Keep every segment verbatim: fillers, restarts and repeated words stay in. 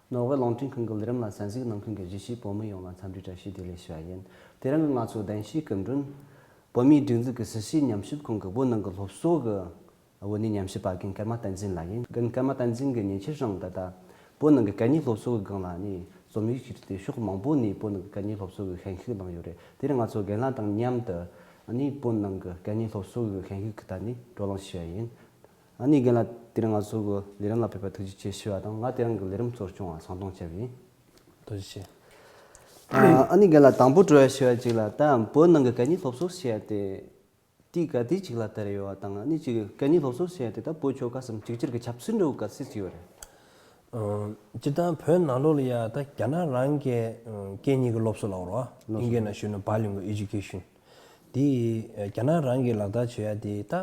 ནོར་ཝེ་རླུང་འཕྲིན་ཁང་གི་ལས་རིམ་ལ་གསན་གཟིགས་གནང་མཁན་གྱི་གཞིས་བྱེས་བོད་མི་ཡོངས་ལ་འཚམས་འདྲི་བཀྲ་ཤིས་བདེ་ལེགས་ཞུ་བ་ཡིན། དེ་རིང་གི་ང་ཚོའི་གདན་ཞུའི་སྐུ་མགྲོན། བོད་མིའི་སྒྲིག་འཛུགས་ཀྱི་སྲིད་བྱུས་ཉམས་ཞིབ་ཁང་གི་བོད་ནང་གི་སློབ་གསོ་གི་བོད་ནས་ཉམས་ཞིབ་པ་རྒན་ཀརྨ་བསྟན་འཛིན་ལགས་ཡིན། རྒན་ཀརྨ་བསྟན་འཛིན་གྱིས་ཉེ་ཆར་རང་ད་ལྟ་བོད་ནང་གི་སྐད་གཉིས་སློབ་གསོ་གི་སྒང་ལ་ནི་རྩོམ་ཡིག་ཅིག་བྲིས་ཏེ་ཕྱོགས་མང་པོ་ནས་བོད་ནང་གི་སྐད་གཉིས་སློབ་གསོ་གི་ཤན་ཤུགས་བླངས་ཡོད་རེད། དེ་རིང་ང་ཚོ་རྒན་ལགས་དང་མཉམ་དུ་ནི་བོད་ནང་གི་སྐད་གཉིས་སློབ་གསོ་གི་ཤན་ཤུགས་ཀྱི་ཐད་ནས་བགྲོ་གླེང་ཞུ་བ་ཡིན། ཨ་ནི་རྒན་ལགས་དེ་རིང་ང་ཚོ་གི་ལས་རིམ་ལ་ཕེབས་པར་ཐུགས་རྗེ་ཆེ་ཞུ་བ་དང་། ང་དེ་རིང་གི་ལས་རིམ་གཙོ་སྐྱོང་བ་ཚང་སྟོང་བྱས་པ་ཡིན། ཐུགས་རྗེ་ཆེ། ཨ་ནི་རྒན་ལགས་དང་པོ་དྲི་བ་ཞུ་བ་ཅིག་ལ། ད་བོད་ནང་གི་སྐད་གཉིས་སློབ་གསོ་ཞེས་ཏེ་དེ་ག་དུས་ཅིག་ལ་དར་ཡོད་པ་དང་། ཨ་ནི་ཅིག་སྐད་གཉིས་སློབ་གསོ་ཞེས་ཏེ་ད་བོད་ཆོལ་ཁ་གསུམ་གཅིག་གྱུར་གྱི་ཆབ་སྲིད་འབྲེལ་བ་ག་ཚོད་ཅིག་ཡོད་རེད། ཨ། སྤྱིར་བཏང་བོད་ནང་ལོགས་ལ་ཡ་ད་རྒྱ་ནག་རང་གི་ཨ་སྐད་གཉིས་ཀྱི་སློབ་གསོ་ལབ་དགོས་རེད་བ། ཨིན་སྐད་ནང་ཞུས་ན་bilingual education། དེ་རྒྱ་ནག་རང་གིས་ལག་བསྟར་བྱེད་ཡ་དེ་ད་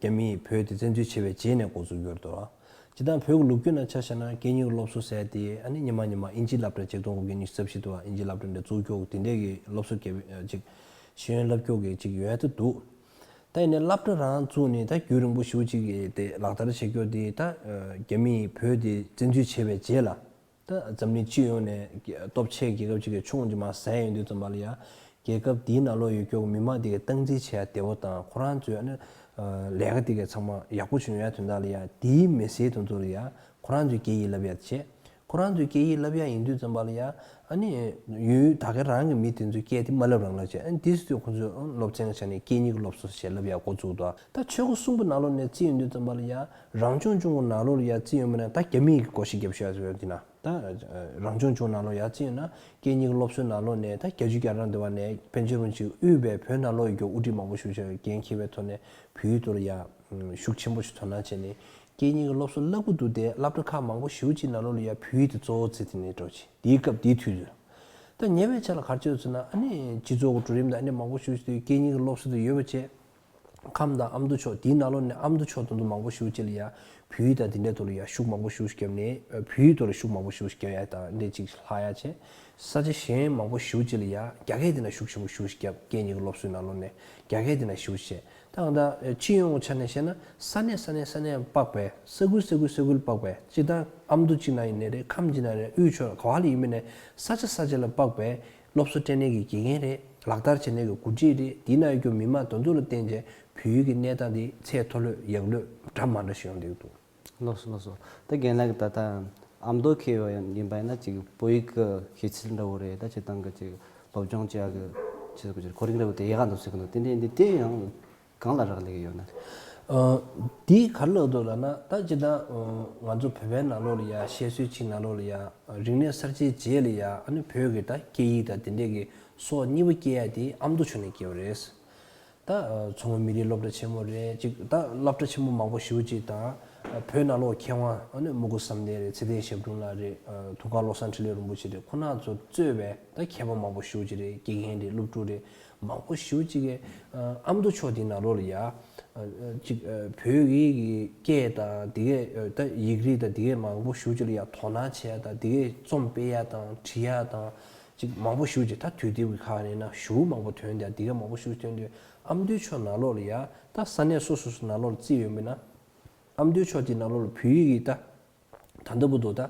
རྒྱ་མིས་བོད་དེ་བཙན་འཛུལ་བྱས་པའི་རྗེས་ནས་འགོ་བཙུགས་ཡོད་རེད་དོ། སྤྱིར་བཏང་བོད་ཀྱི་ལོ་རྒྱུས་ནང་ཆ་བཞག་ན་སྐད་གཉིས་ཀྱི་སློབ་གསོ་ཟེར་ཡ་དེ་ཨ་ནི་སྔོན་མ་སྔོན་མ་ཨིན་ཇིའི་སློབ་གྲྭ་ཆིག་སྟོང་དགུ་བརྒྱ་ཉི་ཤུ་རྩ་བཞི་དུ་ཨིན་ཇིའི་སློབ་གྲྭ་འདྲ་བཙུགས་ཀྱོག་དེ་འདྲས་ཀྱི་སློབ་གསོ་སྐྱེ་ཅིག་ཤེས་ཡོན་བསླབ་ཀྱོག་གི་ཅིག་ཡོད་དུ་འདུག་ད་ཡིན་ནའི་སློབ་གྲྭ་རང་བཙུགས་ནས་ད་རྒྱུན་རིང་པོ་ཞེ་པོ་ཅིག་གི་དེ་ལག་བསྟར་བྱེད་ཀྱོག་དེ་ད་རྒྱ་མིས་བོད་དེ་བཙན་འཛུལ་བྱས་པའི་རྗེས་ལ། ད་འཛམ་གླིང་སྤྱི་ཡོངས་ནས་སྟོབས་ཆེ་རྒྱལ་ཁབ་ཅིག་གི་ཆུང་ངུ་ཅིག་མར་ཟེར་ཡོང་དུས་ཙམ་པ་ལ་ཡ། རྒྱལ་ཁབ་འདིའི་ནང་ལོགས་ཡོད་ཀྱོག་མི་མང་དེ་གའི་སྟངས་འཛིན་བྱེད་ཡ་བདེ་བོ་དང་། ཁོ་རང་ཚོའི་ཨ་ནི་ལས་ཀ་དེ་གའི་ཚང་མ་ཡག་པོ་བྱུང་ཡ་དོན་དག་ལ་ཡ། དེའི་མི་སེར་དེ་ཚོ་ལ་ཡ་ཁོ་རང་ཚོའི་སྐད་ཡིག་བསླབ་ཡ་བྱེད། ཁོ་རང་ཚོའི་སྐད་ཡིག་བསླབ་ཡ་ཡིན་དུས་ཙམ་པ་ལ་ཡ། ཨ་ནི་ཡུལ་ད་གའི་རང་གི་མི་དེ་ཚོའི་སྐད་དེ་མ་བསླབ་རང་བསླབ་བྱེད། ཨ་ནི་དེ་སུ་དུས་ཁོ་ཚོས་སློབ་ཚན་གྱི་ཆ་ནས་སྐད་གཉིས་ཀྱི་སློབ་གསོ་ཞེས་བསླབ་ཡ་འགོ་བཙུགས་འདུག་ད་ཆོལ་ཁ་གསུམ་པོ་ནང་ལོགས་ནས་བརྩིས་ཡོང་དུས་ཙམ་པ་ལ་ཡ། རང་སྐྱོང་ལྗོངས་ཀྱི་ནང་ལོགས་ལ་ཡ་བརྩིས་ཡོང་བ་ན་ད་རྒྱ་མིས་བགོ་བཤའ་བརྒྱབ་བཞག་ཡོད་དེ་ན། ད་རང་སྐྱོང་ལྗོངས་ནང་ལོགས་ཡ་བརྩིས་ཡོང་ན་སྐད་གཉིས་ཀྱི་སློབ་གསོའི་ནང་ལོགས་ནས་ད་བརྒྱད་ཅུ་གྱ་གྲངས་དེ་བ་ནས་པཎ་ཆེན་རིན་པོ་ཆེས་དབུས་པའི་བོད་ནང་ལོགས་ཡོད་ཀྱོག་དབུ་ཁྲིད་མང་པོ་ཞེ་པོ་ཅིག་འགན་འཁྱེར་བའི་ཐོག་ནས་བོད་ཡིག་ཐོག་ལ་ཡ་ཤུགས་ཆེན་པོ་ཞིག་དོ་སྣང་བྱས་ནས་སྐད་གཉིས་ཀྱི་སློབ་གསོ་བསླབ་ཀྱི་འདུག་དེ་སློབ་གྲྭ་ཁག་མང་པོ་ཞེ་པོ་ཅིག་ནང་ལོགས་ལ་ཡ་བོད་ཡིག་དེ་གཙོ་བོ་བརྩིས་ཏེ་ནས་འགྲོ་བྱེད། དེའི་སྐབས་དེའི་དུས་ཚོད། ད་ཉེ་བའི་ཆར་ལ་ག་རེ་བྱུང་ཟེར་ན། ཨ་ནི་སྤྱི་ཚོགས་ཀྱི་འགྲོ་རིམ་དང་ཨ་ནི་མང་པོ་ཞེ་པོ་ཞིག་དེ་སྐད་གཉིས་ཀྱི་སློབ་གསོ་དེ་ཡོད་པ་བྱས། ཁམས་དང་ཨ་མདོ་ཕྱོགས་དེའི་ནང་ལོགས་ནས་ཨ་མདོ་ཕྱོགས་དེ་ཚོ་མང་པོ་ཞེ་པོ་ཅིག་ལ་ཡ་བོད་ཡིག་དང་དེ་འདྲའི་ཐོག་ལ་ཡ་ཤུགས་མང་པོ་ཞེ་པོ་ཞིག་བརྒྱབ་ནས། ཨ། བོད་ཡིག་ཐོག་ལ་ཤུགས་མང་པོ་ཞེ་པོ་ཞིག་བརྒྱབ་ཡ་དང་འདྲ་ཅིག་ལྷག་ཡ་བྱས། ས་ཆ་གཞན་མང་པོ་ཞེ་པོ་ཅིག་ལ་ཡ་རྒྱ་སྐད་དེ་ན་ཤུགས་ཆེན་པོ་ཞེ་པོ་ཞིག་བརྒྱབ། སྐད་གཉིས་ཀྱི་སློབ་གསོའི་ནང་ལོགས་ནས་རྒྱ་སྐད་དེ་ན་ཤུགས་ཆེ། ད་གང་ལྟར་སྤྱི་ཡོངས་ཆ་ནས་བཤད་ན་ས་གནས་ས་གནས་ས་གནས་དཔག་པའི། ས་ཁུལ་ས་ཁུལ་ས་ཁུལ་དཔག་པའི། སྤྱིར་བཏང་ཨ་མདོ་གཅིག་ན་ཡིན་ནའི་རེད། ཁམས་གཅིག་ན་རེད། དབུས་ཕྱོགས་ག་བ་ལ་ཡིན་མིན་ནས་ས་ཆ་ས་ཆ་ལ་དཔག་པའི་སློབ་གསོ་སྤྲད་མཁན་གྱི་དགེ་རྒན་རེད། ལག་བསྟར་བྱེད་མཁན་གྱི་འགོ་ཁྲིད་རེད། དེའི་ནང་ཡོད་རྒྱུ་མི་མང་དེ་ཚོ་ལ་བརྟེན་བྱས་བོད་ཡིག་གི་གནས་སྟངས་དེ་ཚད་མཐོ་ལོས་ཡག་ལོས་འདྲ་མ་འདྲ་ཞིག་ཡོང་བསྡད་ཀྱི་འདུག་ལགས་སོ། ལགས་སོ། ད་རྒན་ལགས་ཀྱིས་ད་ལྟ་ཨ་མདོ་ཁེལ་བ་ཡིན་པ་ཡིན་ན་ཅིག་བོད་ཡིག་གི་ཤེས་ཚད་འདྲ་བོ་རེད། ད་སྤྱིར་བཏང་གི་ཅིག་སློབ་སྦྱོང་བྱེད་ཡག་གི་ཆེད་དུ་གོ་རིམ་འདྲ་བོ་དེ་ཡག་ག་འདུག་ཟེར་གི་འདུག་དེ་འདྲ་ཡིན་དུས་དེ་ཡང་གང་ལ་རག་ལས་ཀྱི་ཡོད་ན། ཨ། འདི་ག་རེ་ལབ་འདུག་ལབ་ན། ད་སྤྱིར་བཏང་ང་ཚོ་བོད་པའི་ནང་ལོགས་ལ་ཡ། བཤད་སྲོལ་གཅིག་ནང་ལོགས་ལ་ཡ། རིག་གནས་གསར་བརྗེའི་རྗེས་ལ་ཡ། ཨ་ནི་བོད་ཀྱི་ད་སྐད་ཡིག་དང་དེ་འདྲས་ཀྱི་སྲོག་གཉིས་པ་སྐྱེ་ཡ་དེ་ཨ་མདོ་ཕྱོགས་ནས་སྐྱེ་བ་རེད། ད་མཚོ་སྔོན་མི་རིགས་སློབ་གྲྭ་ཆེན་མོ་རེད། ཅིག་ད་སློབ་གྲྭ་ཆེན་མོ་མང་པོ་ཞེ་པོ་ཅིག་དང་། བོད་ནང་ལོགས་མཁས་དབང་ཨ་ནི་སྨུ་གུ་བསམ་གཏན་རེད། ཚེ་བརྟན་ཞབས་དྲུང་ལགས་རེད། ཐུབ་དཀར་བློ་བཟང་འཕྲིན་ལས་རིན་པོ་ཆེ་རེད། ཁོང་རྣམ་ཚོ་གཙོས་པའི་ད་མཁས་པ་མང་པོ་ཞེ་པོ་ཅིག་རེད། དགེ་རྒན་རེད། སློབ་ཕྲུག་རེད། མང་པོ་ཞེ་པོ་ཅིག་གིས་ཨ་མདོ་ཕྱོགས་དེའི་ནང་ལོགས་ལ་ཡ། ཅིག་བོད་ཡིག་གི་སྐད་དང་དེ་གའི་ད་ཡིག་རིགས་དང་དེ་གའི་མང་པོ་ཞེ་པོ་ཅིག་ལ་ཡ་དོ་སྣང་བྱས་དང་། དེ་གའི་རྩོམ་སྤེལ་ཡ་དང་བྲིས་ཡ་དང་། ཅིག་མང་པོ་ཞེ་པོ་ཅིག་ད་དུས་དེབ་ཀྱི་ཁག་ནས་ན་ཞེ་པོ་མང་པོ་ཐོན་ཏེ། དེ་གའི་མང་པོ་ཞེ་པོ་ཐོན་དུས་ཨ་མདོའི་ཕྱོགས་ནང་ལོགས་ལ་ཡ། ད་ས་གནས་སོ་སོ་སོ་ནང་ལོགས་ལ་བརྩིས་ཡོད་མིན་ན། ཨ་མདོའི་ཕྱོགས་དེའི་ནང་ལོགས་ལ་བོད་ཡིག་གི་ད། ད་ལྟ་བར་དུ་ད་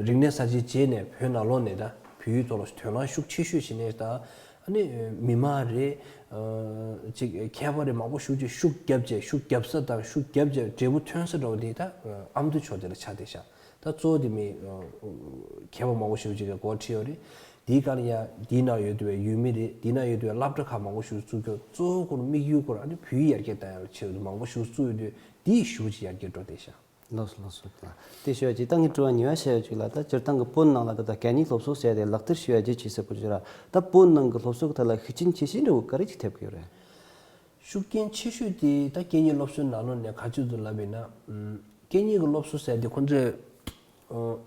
རིག་གནས་གསར་བརྗེའི་རྗེས་ནས་བོད་ནང་ལོགས་ནས་ད་བོད་ཡིག་ཐོག་ལ་དོ་སྣང་ཤུགས་ཆེ་ཤོས་བྱེད་མཁན་ད། ཨ་ནི་མི་མང་རེད། ཅིག་མཁས་པ་རེད། མང་པོ་ཞེ་པོ་ཅིག་ཤུགས་བརྒྱབ་བྱས། ཤུགས་བརྒྱབ་ས་དང་ཤུགས་བརྒྱབ་བྱས་འབྲས་བུ་ཐོན་ས་འདྲ་བོ་དེ་ད་ཨ་མདོ་ཕྱོགས་དེ་ལ་ཆགས་བསྡད་ཤག་ད་གཙོ་བོ་དེ་མི་མཁས་པ་མང་པོ་ཞེ་པོ་ཅིག་གིས་འགོ་ཁྲིད་ཡོད་རེད། དེའི་སྒང་ལ་ཡ་དེའི་ནང་ཡོད་བསྡད་པའི་ཡུལ་མི་རེད། དེའི་ནང་ཡོད་བསྡད་པའི་སློབ་གྲྭ་ཁག་མང་པོ་ཞིག་བཙུགས་ཀྱང་གཙོ་བོ་ཁོ་རང་དམིགས་ཡུལ་ཁོ་རང་ཨ་ནི་བོད་ཡིག་ཡར་རྒྱས་གཏང་ཡག་ཆེད་དུ་མང་པོ་ཞིག་བཙུགས་ཡོད་དུས། དེའི་ཤུགས་ཀྱིས་ཡར་རྒྱས་འགྲོ་བསྡད་ཤག་ལགས་སོ། ལགས་སོ། དེ་ཞུ་ཡ་ཅིག་ད་ངས་དྲི་བ་གཉིས་པ་བཤད་ཡ་ཅིག་ལ། ད་སྤྱིར་བཏང་གི་བོད་ནང་ལ་ད་ལྟ་སྐད་གཉིས་སློབ་གསོ་ཟེར་ཡ་དེ་ལག་བསྟར་ཞུ་ཡ་ཅིག་བྱེད་ས་པོ་ཅིག་ར། ད་བོད་ནང་གི་སློབ་གསོ་གི་ཐད་ལ་ཤུགས་རྐྱེན་ཆེ་ཤོས་འདྲ་བོ་ག་རེ་ཅིག་ཐེབས་ཀྱི་ཡོད་རེད། ཤུགས་རྐྱེན་ཆེ་ཤོས་དེ་ད་སྐད་གཉིས་སློབ་གསོའི་ནང་ལོགས་ནས་ག་ཚོད་དུ་ལབ་ཡིན་ན། ཨམ། སྐད་གཉིས་ཀྱི་སློབ་གསོ་ཟེར་དེ་ཁོང་ཚོས། ཨ།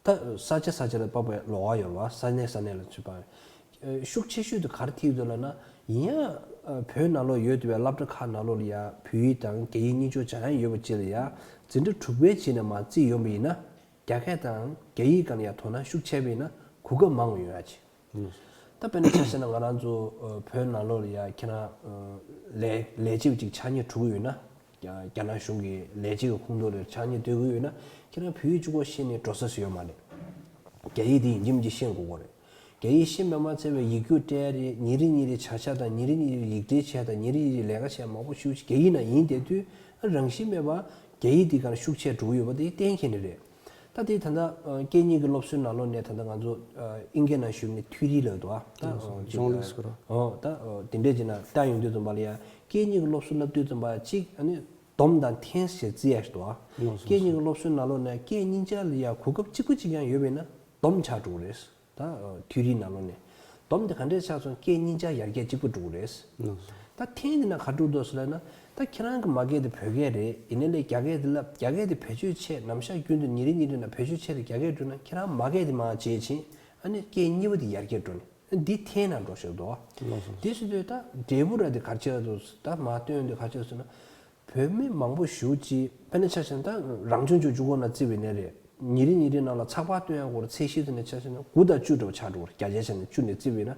ད་ས་ཆ་ས་ཆ་ལ་དཔག་པའི་ལོགས་ཀ་ཡོད་རེད་བ། ས་གནས་ས་གནས་ལ་ཚུད་པ། ཨ། ཤུགས་ཆེ་ཤོས་དེ་ག་རེ་ཐེབས་འདུག་ལབ་ན། ཡིན་ཡང་། ཨ། བོད་ནང་ལོགས་ཡོད་བསྡད་པའི་སློབ་གྲྭ་ཁག་ནང་ལོགས་ལ་ཡ་བོད་ཡིག་དང་རྒྱ་ཡིག་གཉིས་ཆ་སྦྱང་ཡ་ཡོད་པ་ཅིག་ལ་ཡ། འཛིན་གྲྭ་དྲུག་པའི་རྗེས་ནས་མར་བརྩིས་ཡོང་བ་ཡིན་ན། རྒྱ་སྐད་དང་རྒྱ་ཡིག་སྒང་ལ་ཡ་དོ་སྣང་ཤུགས་ཆེ་བ་ཡིན་ན་གོ་སྐབས་མང་བ་ཡོང་ཡ་ཆེ། ད་དཔེར་ན་ཆ་བཞག་ན་ང་རང་ཚོ་བོད་ནང་ལོགས་ལ་ཡ་ཁྱེད་རང་ལས་ལས་བྱེད་ཅིག་ཕྱག་སྙིགས་སྒྲུག་གི་ཡོད་ན། རྒྱ་ནག་གཞུང་གི་ལས་བྱེད་ཀྱི་ཁོངས་གཏོགས་ལ་ཕྱག་སྙིགས་སྟེར་གི་ཡོད་ན། ཁྱེད་རང་བོད་ཡིག་གཅིག་པོ་ཤེས་ནས་འགྲོ་ས་སུ་ཡོད་མ་རེད། རྒྱ་ཡིག་དེ་ཡིན་གཅིག་མིན་གཅིག་ཤེས་དགོས་ཀྱི་རེད། རྒྱ་ཡིག་ཤེས་པས་མ་ཚད་པའི་ཡིག་རྒྱུགས་སྤྲད་ཡ་རེད། ཉིན་རེ་ཉིན་རེ་བྱ་བཞག་དང་ཉིན་རེ་ཉིན་རེ་ཡིག་འབྲེལ་བྱས་དང་ཉིན་རེ་ཉིན་རེ་ལས་ཀ་བྱས་མང་པོ་ཞེ་པོ་ཅིག་རྒྱ་ཡིག་ནང་ཡིན་བསྡད་དུས། ཨ་རང་བཞིན་མེད་པར་རྒྱ་ཡིག་འདི་གར་ཤུགས་ཆེ་འགྲོ་གི་ཡོད་པ་དེ་གཏན་འཁེལ་ནི་རེད། ད་དེ་ད་ལྟ་ཨ་སྐད་གཉིས་ཀྱི་སློབ་གསོའི་ནང་ལོགས་ནས་ད་ལྟ་ང་ཚོ་ཨ་ཨིན་སྐད་ནང་ཞུས་ནས་ཐུའུ་རི་ལབ་འདུག་ཨ། ད་ཨ་ཅིག་གཞུང་ལུགས་ཟེར་རོ། ཨོ་ད་ཨ་དེ་འདྲས་ཅིག་ན་ལྟ་ཡོང་དུས་ཙམ་པ་ལ་ཡ་སྐད་གཉིས་ཀྱི་སློབ་གསོ་བསླབ་དུས་ཙམ་པ་གཅིག་ཨ་ནི་སྡོམ་དང་ཐེངས་ཞེས་བརྩི་ཡ་ཞིག་འདུག་ཨ། ལགས་སོ། སྐད་གཉིས་ཀྱི་སློབ་གསོའི་ནང་ལོགས་ནས་སྐད་གཉིས་ཆ་ལ་ཡ་གོ་སྐབས་གཅིག་པ་གཅིག་རྐྱང་ཡོད་པ་ཡིན་ན་སྡོམ་ཆགས་འགྲོ་གི་རེད། ད་ཐུའུ་རིའི་ནང་ལོགས་ནས་སྡོམ་དེ་ག་འདྲས་ཆགས་སོང་། སྐད་གཉིས་ཆ་ཡར་རྒྱས་གཅིག་པ་འགྲོ་གི་རེད། ལགས་སོ། ད་ཐེངས་འདི་ན་ག་འགྲོ་འདུག་ཟེར་ལབ་ན། ད་ཁྱེད་རང་གི་མ་སྐད་དེ་བོད་སྐད་རེད། ཡིན་ནའི་ལས་རྒྱ་སྐད་དེ་ལབ། རྒྱ་སྐད་དེ་བེད་སྤྱོད་ཆེ། ནམ་ཞག་རྒྱུན་དུ་ཉིན་རེ་ཉིན་རེ་ན་བེད་སྤྱོད་ཆེ་རེད། རྒྱ་སྐད་འགྲོ་ན་ཁྱེད་རང་མ་སྐད་དེ་མར་བརྗེད་ཕྱིན། ཨ་ནི་སྐད་གཉིས་པ་དེ་ཡར་རྒྱས་འགྲོ་ནས་འདི་འཐེན་ན་འགྲོ་ཞིག་འདུག་ཨ། ལགས་སོ། དེ་སྲིད་དུས་ད་འབྲས་བུ་ར་དེ་ག་རེ་ཆགས་འདུག་ད་མར་སྟོན་དུས་ག་རེ་ཆགས་ཟེར་ན། བོད་མི་མང་པོ་ཞེ་པོ་ཅིག་དཔེར་ན་ཆ་བཞག་ན་ད་རང་སྐྱོང་ལྗོངས་བཅུ་དགུ་ནང་བརྩིས་པ་ཡིན་ན་རེད། ཉིན་རེ་ཉིན་རེ་ནང་ལ་ཚགས་པར་སྟོན་ཡག་སྐོར་ཚད་གཞི་དེ་ནས་ཆ་བཞག་ན་དགུ་དང་བཅུ་འདྲ་བོ་ཆགས་འགྲོ་གི་རེད། བརྒྱ་ཆའི་ཆ་ནས་བཅུ་ནས་བརྩིས་པ་ཡིན་ན།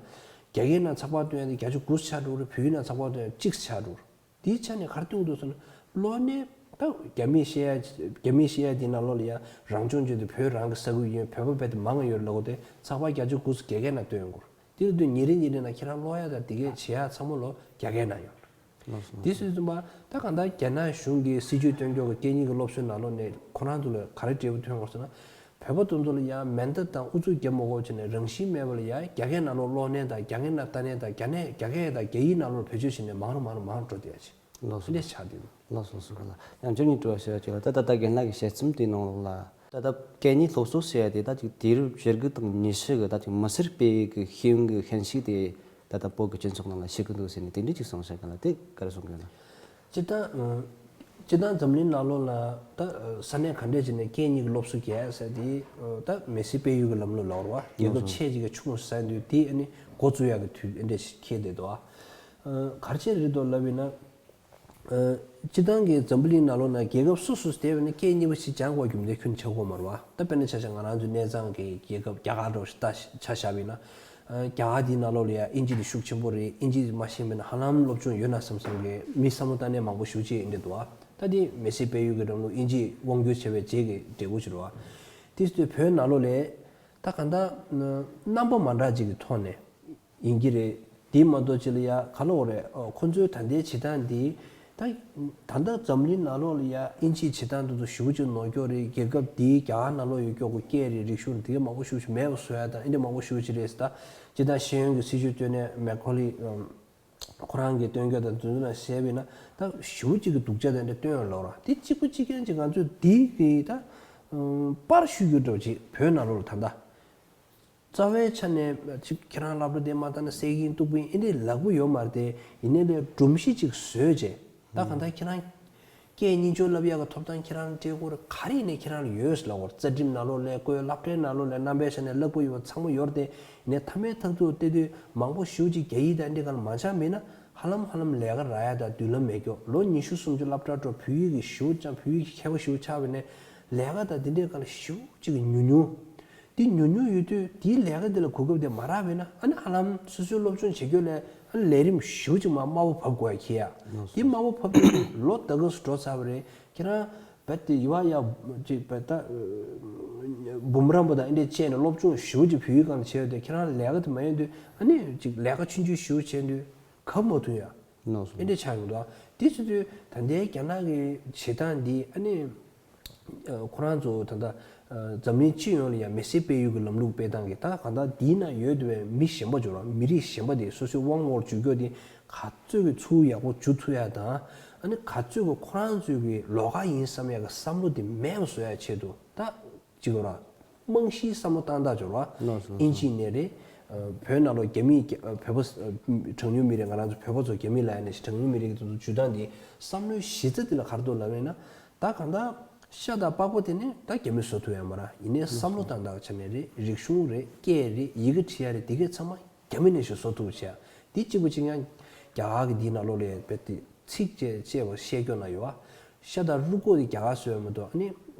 རྒྱ་སྐད་ནང་ཚགས་པར་སྟོན་ཡག་དེ་བརྒྱ་ཆ་དགུ་ཆགས་འགྲོ་གི་རེད། བོད་ཡིག་ནང་ཚགས་པར་སྟོན་ཡག་གཅིག་ཆགས་འགྲོ་གི་རེད། དེའི་ཆ་ནས་ག་རེ་སྟོན་གྱི་འདུག་ཟེར་ན། གློག་བརྙན་ད་རྒྱ་མིས་བཤད་ཡ་རྒྱ་མིས་བཤད་ཡ་དེའི་ནང་ལོགས་ལ་ཡ་རང་སྐྱོང་ལྗོངས་དེ་བོད་རང་གི་ས་ཁུལ་ཡིན། བོད་པ་རྦད་དེ་མང་ང་ཡོད་ལབ་དགོས་ཏེ། ཚགས་པར་བརྒྱ་ཆ་དགུ་སྒེར་སྐད་ནང་སྟོན་ཡོང་གི་རེད། དེ་ལ་དུས་ཉིན་རེ་ཉིན་རེ་ནང་ཁྱེད་རང་ཀློག་ཡ་དང་དེ་གས་བྱེད་ཡ་ཚང་མ་ལོ་རྒྱ་སྐད་ནང་ཡོད་རེད། ལགས་སོ། དེ་སྲིད་ཙམ་པ་ད་གང་ལྟར་རྒྱ་ནག་གཞུང་གིས་སྲིད་ཇུས་སྟོན་ཕྱོགས་ཀྱི་སྐད་གཉིས་ཀྱི་སློབ་གསོའི་ནང་ལོགས་ནས་ཁོ་རང་ཚོ་ལ་ག་རེ་འབྲས་བུ་ཐོན་ཡོང་ཟེར་ན། བོད་པ་དེ་ཚོ་ལ་ཡང་མེ་མདའ་དང་ཨུ་ཚུགས་རྒྱབ་མ་དགོས་བྱས་ནས་རང་བཞིན་མེད་པ་ལ་ཡང་རྒྱ་སྐད་ནང་ལོགས་ཀློག་ནས་དང་རྒྱ་སྐད་ནང་ལྟ་ནས་དང་རྒྱ་ནས་རྒྱ་སྐད་དང་རྒྱ་ཡིག་ནང་ལོགས་བེད་སྤྱོད་བྱས་ནས་མང་རུ་མང་རུ་མང་རུ་འགྲོ་བསྡད་ཡ་ཅིག་ལགས་སོ། འདི་འདྲས་ཆགས་བསྡད་འདུག་ལགས་སོ། ལགས་སོ། ཁ་ལགས། ཡང་བསྐྱར་ངས་དྲི་བ་ཞུ་ཡ་ཅིག་ལ། ད་ད་ལྟ་རྒན་ལགས་ཀྱི་དཔྱད་རྩོམ་དེའི་ནང་ལོགས་ལ། ད་ལྟ་སྐད་གཉིས་སློབ་གསོ་ཟེར་ཡ་དེ་ད་ཅིག་དུས་རབས་བཅུ་དགུ་དང་ཉི་ཤུ་གི་ད་ཅིག་མི་སེར་སྤེལ་ཡུལ་གྱི་ཤེས་ཡོན་གྱི་ཤན་ཤུགས་དེ་ད་ལྟ་བོད་ཀྱི་སྤྱི་ཚོགས་ནང་ལ་ཤི་གི་འདུག་ཟེར་ནས་དེ་འདྲས་ཅིག་གསུངས་བཞག་གི་ལ། དེ་ག་རེ་གསུང་གི་ཡོད་ན། སྤྱིར་བཏང་། སྤྱིར་བཏང་འཛམ་གླིང་ནང་ལོགས་ལ་ད་ས་གནས་ག་འདྲས་ཅིག་ནས་སྐད་གཉིས་ཀྱི་སློབ་གསོ་རྒྱག་ཟེར་དེ་ད་མི་སེར་སྤེལ་ཡུལ་གྱི་ལམ་ལུགས་ལབ་རེད་བ། རྒྱལ་ཁབ་ཆེ་ཅིག་གི་ཆུང་ཟེར་དུས་དེ་ཨ་ནི་འགོ་བཙུགས་ཡག་གི་དུས་འདི་འདྲས་ཤིག་འཁེལ་བསྡད་འདུག་བ། ག་རེ་བྱས་རེད་འདུག་ལབ་ཡིན་ན། སྤྱིར་བཏང་གི་འཛམ་བུ་གླིང་ནང་ལོགས་ན་རྒྱལ་ཁབ་སོ་སོ་སོ་དེ་བས་ན་སྐད་གཉིས་པ་ཞིག་སྦྱང་དགོས་རྒྱུ་མཚན་ཁྱོན་ཆགས་ཀྱི་ཡོད་མ་རེད་བ། ད་དཔེར་ན་ཆ་བཞག་ང་རང་ཚོའི་གནས་ཚང་གི་རྒྱལ་ཁབ་རྒྱ་གར་འདྲ་བོ་ཞིག་ད་ཆ་བཞག་པ་ཡིན་ན། རྒྱ་གར་དེའི་ནང་ལོགས་ལ་ཡ་ཨིན་ཇི་དེ་ཤུགས་ཆེན་པོ་རེད། ཨིན་ཇི་དེ་མ་ཤེས་པ་ཡིན་ན་ཧ་ལམ་སློབ་སྦྱོང་ཡོད་ན་བསམ་བསམ་གི་མི་བསམ་བློ་བཏང་ནས་མང་པོ་ཞེ་པོ་ཅིག་ཡིན་འདྲ་འདུག་བ། ད་དེ་མི་སེར་སྤེལ་ཡུལ་གྱི་ལམ་ལུགས་ཨིན་ཇི་དབང་བསྒྱུར་བྱས་པའི་རྗེས་ཀྱི་འབྲས་བུ་ཞིག་རེད་བ། དེ་སྲིད་བོད་ནང་ལོགས་ལ་ད་གང་ལྟར་རྣམ་པ་མ་འདྲ་ཅིག་གི་ཐོག་ནས། ཡིན་གྱི་རེད། དེ་མ་གཏོགས་ཅི་ལ་ཡ་ག་ལབ་དགོས་རེད། ཨོ། ཁོ་ཚོའི་ད་ལྟའི་བྱེད་སྟངས་འདི། ད་ད་ལྟ་འཛམ་གླིང་ནང་ལོགས་ལ་ཡ་ཨིན་ཇིའི་བྱེད་སྟངས་འདི་ཚོ་ཞེ་པོ་ཅིག་ནོར་འཁྱོག་རེད། རྒྱལ་ཁབ་འདིའི་རྒྱ་གར་ནང་ལོགས་ཡོད་འཁྱོག་གི་སྐད་རེད། རིག་གཞུང་རེད། དེ་ག་མང་པོ་ཞེ་པོ་ཅིག་མེད་པ་བཟོ་ཡ་དང་ཨེ་འདྲ་མང་པོ་ཞེ་པོ་ཅིག་རེད་ཟེར། ད་སྤྱིར་བཏང་ཤེས་ཡོན་གྱི་སྲིད་བྱུས་བཏོན་ནས་མེ་ཁོ་ལི། ཨམ། ཁོ་རང་གིས་སྟོན་རྒྱུ་དང་དེ་ཚོ་ནང་བཤད་པས་ན་ད་ཞེ་པོ་ཅིག་གི་སྡུག་ཅག་དེ་འདྲ་སྟོན་ཡོང་ལབ་ར། དེ་གཅིག་པ་གཅིག་རྐྱང་ཅིག་ང་ཚོས་འདི་གི་ད་ཨམ། པར་བཤུས་རྒྱུ་འདྲ་བོ་ཅིག་བོད་ནང་ལོགས་ལ་ད་ལྟ། རྩ་བའི་ཆ་ནས་ཅིག་ཁྱེད་རང་སློབ་གྲྭ་དེ་མ་བཏང་ན་བསད་གིན་གཏུབ་གིན་ཨེ་འདྲས་ལབ་ཀྱི་ཡོད་མ་རེད་དེ། ཡིན་ནའི་ལས་སྒྲོམ་གཞི་ཅིག་བཟོས་བྱས། ད་གང་ལྟར་ཁྱེད་རང་སྐད་གཉིས་ཆ་ལབ་ཡག་གི་ཐོབ་ཐང་ཁྱེད་རང་ལ་སྤྲད་དགོས་རེད། ག་རེ་ཡིན་ནའི་ཁྱེད་རང་ལ་ཡོད་ལབ་དགོས་རེད། རྩ་ཁྲིམས་ནང་ལོགས་ལ་བཀོད། སློབ་གྲྭའི་ནང་ལོགས་ལ་རྣམ་པའི་ཆ་ནས་ལབ་དགོས་ཡོད་པ་ཚང་མ་ཡོད་རེད་དེ། ཡིན་ནའི་མཐའ་མའི་ཐག་གཅོད་དེ་དུས་མང་པོ་ཞེ་པོ་ཅིག་རྒྱ་ཡིག་དང་འདི་ག་ལ་མ་སྦྱངས་པ་ཡིན་ན་ཧ་ལམ་ཧ་ལམ་ལས་ཀ་རག་ཡག་དང་མདུན་ལམ་མེད་འཁྱོག་ལོ་ཉི་ཤུ་སུམ་ཅུ་སློབ་གྲྭ་འགྲོ། བོད་ཡིག་གི་ཞེ་པོ་སྦྱངས། བོད་ཡིག་གི་མཁས་པ་ཞེ་པོ་ཆགས་པ་ཡིན་ནའི་ལས་ཀ་དང་འདི་འདྲའི་སྒང་ལ་ཞེ་པོ་ཅིག་གི་ཉུང་ཉུང་། དེ་ཉུང་ཉུང་ཡོད་དུས་དེའི་ལས་ཀ་དེ་ལ་གོ་སྐབས་དེ་མ་རག་པས་ན། ཨ་ནི་ཧ་ལམ་སོ་སོའི་སློབ་སྦྱོང་བྱེད་རྒྱུ་ལས་ཨ་ནི་ལས་རིམ་ཞེ་པོ་ཅིག་མར་དམའ་པོ་བབས་དགོས་ཡ་འཁེལ་ཡ། དེ་དམའ་པོ་བབས་དུས་ལོ་ཟླ་ག་ཙམ་འགྲོ་ཚར་བ་རེད། ཁྱེད་རང་རྦད་དེ་ཡི་བ་ཡ་ཅིག་རྦད་ད་འབུམ་རམས་པ་དང་ཨེ་འདྲས་བྱས་ནས་སློབ་སྦྱོང་ཞེ་པོ་ཅིག་བོད་ཡིག་སྒང་ལ་བྱས་ཡོད་དུས་ཁྱེད་རང་ལས་ཀ་དེ་མ་ཡོང་དུས་ཨ་ནི་ཅིག་ལས་ཀ་ཆུང་ཆུང་ཞེ་པོ་བྱས་དུས་གབ་མ་ཐུབ་ཡ། ནོ་སོ། ཨེ་འདྲས་ཆགས་ཡོང་འདུག་དེ་བྱེད་དུས་ད་ལྟའི་རྒྱ་ནག་གི་བྱེད་སྟངས་འདི་ཨ་ནི། ཨ། ཁོ་རང་ཚོ་ད་ལྟ་ཨ་འཛམ་གླིང་སྤྱི་ཡོངས་ལ་ཡང་མི་སེར་སྤེལ་ཡུལ་གྱི་ལམ་ལུགས་སྤེལ་སྟངས་ཀྱི་ད་གང་ལྟར་འདིའི་ནང་ཡོད་བསྡད་པའི་མི་གཞན་པ་ཚོ་ར་མི་རིགས་གཞན་པ་དེ་སོ་སོའི་དབང་འོག་འཇུག་རྒྱུ་དེ་ག་ཚོད་ཀྱི་ཚུར་ཡག་པོ་འཇུ་ཐུབ་ཡ་དང་། ཨ་ནི་ག་ཚོད་ཀྱི་ཁོ་རང་ཚོའི་གི་ལོགས་ཀ་ཡིན་བསམ་ཡ་གི་བསམ་བློ་དེ་མེད་པ་བཟོ་ཡ་ཆེད་དུ་ད། གཅིག་ར། རྨང་གཞིའི་བསམ་བློ་བཏང་སྟངས་ཅིག་ར། ལགས་སོ། ཨིན་ཇི་ནས་རེད། ཨ། བོད་ནང་ལོགས་རྒྱ་མི་རྒྱ་ཨ་བོད་པ་ཨ་གྲངས་ཉུང་མི་རིགས། ང་རང་ཚོ་བོད་པ་ཚོ་རྒྱ་མི་ལབ་ཡ་ནས་གྲངས་ཉུང་མི་རིགས་ཀྱི་དེ་ཚོ་འཇུ་སྟངས་དེ་བསམ་བློའི་གཞི་རྩ་དེ་ལ་ག་རེ་འདུག་ལབ་ཡིན་ན། ད་གང་ལྟར་ཤ་དང་པགས་པ་དེ་ནི་ད་རྒྱ་མིས་བཟོ་ཐུབ་ཡ་མ་རེད། ཡིན་ནའི་བསམ་བློ་བཏང་སྟངས་ཆ་ནས་རེད། རིག་གཞུང་རེད། སྐད་རེད། ཡི་གེ་འབྲི་ཡ་རེད། དེ་གས་ཚང་མ་རྒྱ་མི་ནས་ཞིག་བཟོ་ཐུབ་བྱས། དེ་གཅིག་པ་གཅིག་རྐྱང་རྒྱ་གར་གྱི་འདིའི་ནང་ལོགས་ལ་ཡ་རྦད་དེ། ཚིགས་བཅད་ཅེས་པ་བཤད་རྒྱུ་ན་ཡོད་ཨ། ཤ་དང་རུས་ཀོ་དེ་རྒྱ་གར་བཟོས་མ་གཏོགས། ཨ་ནི་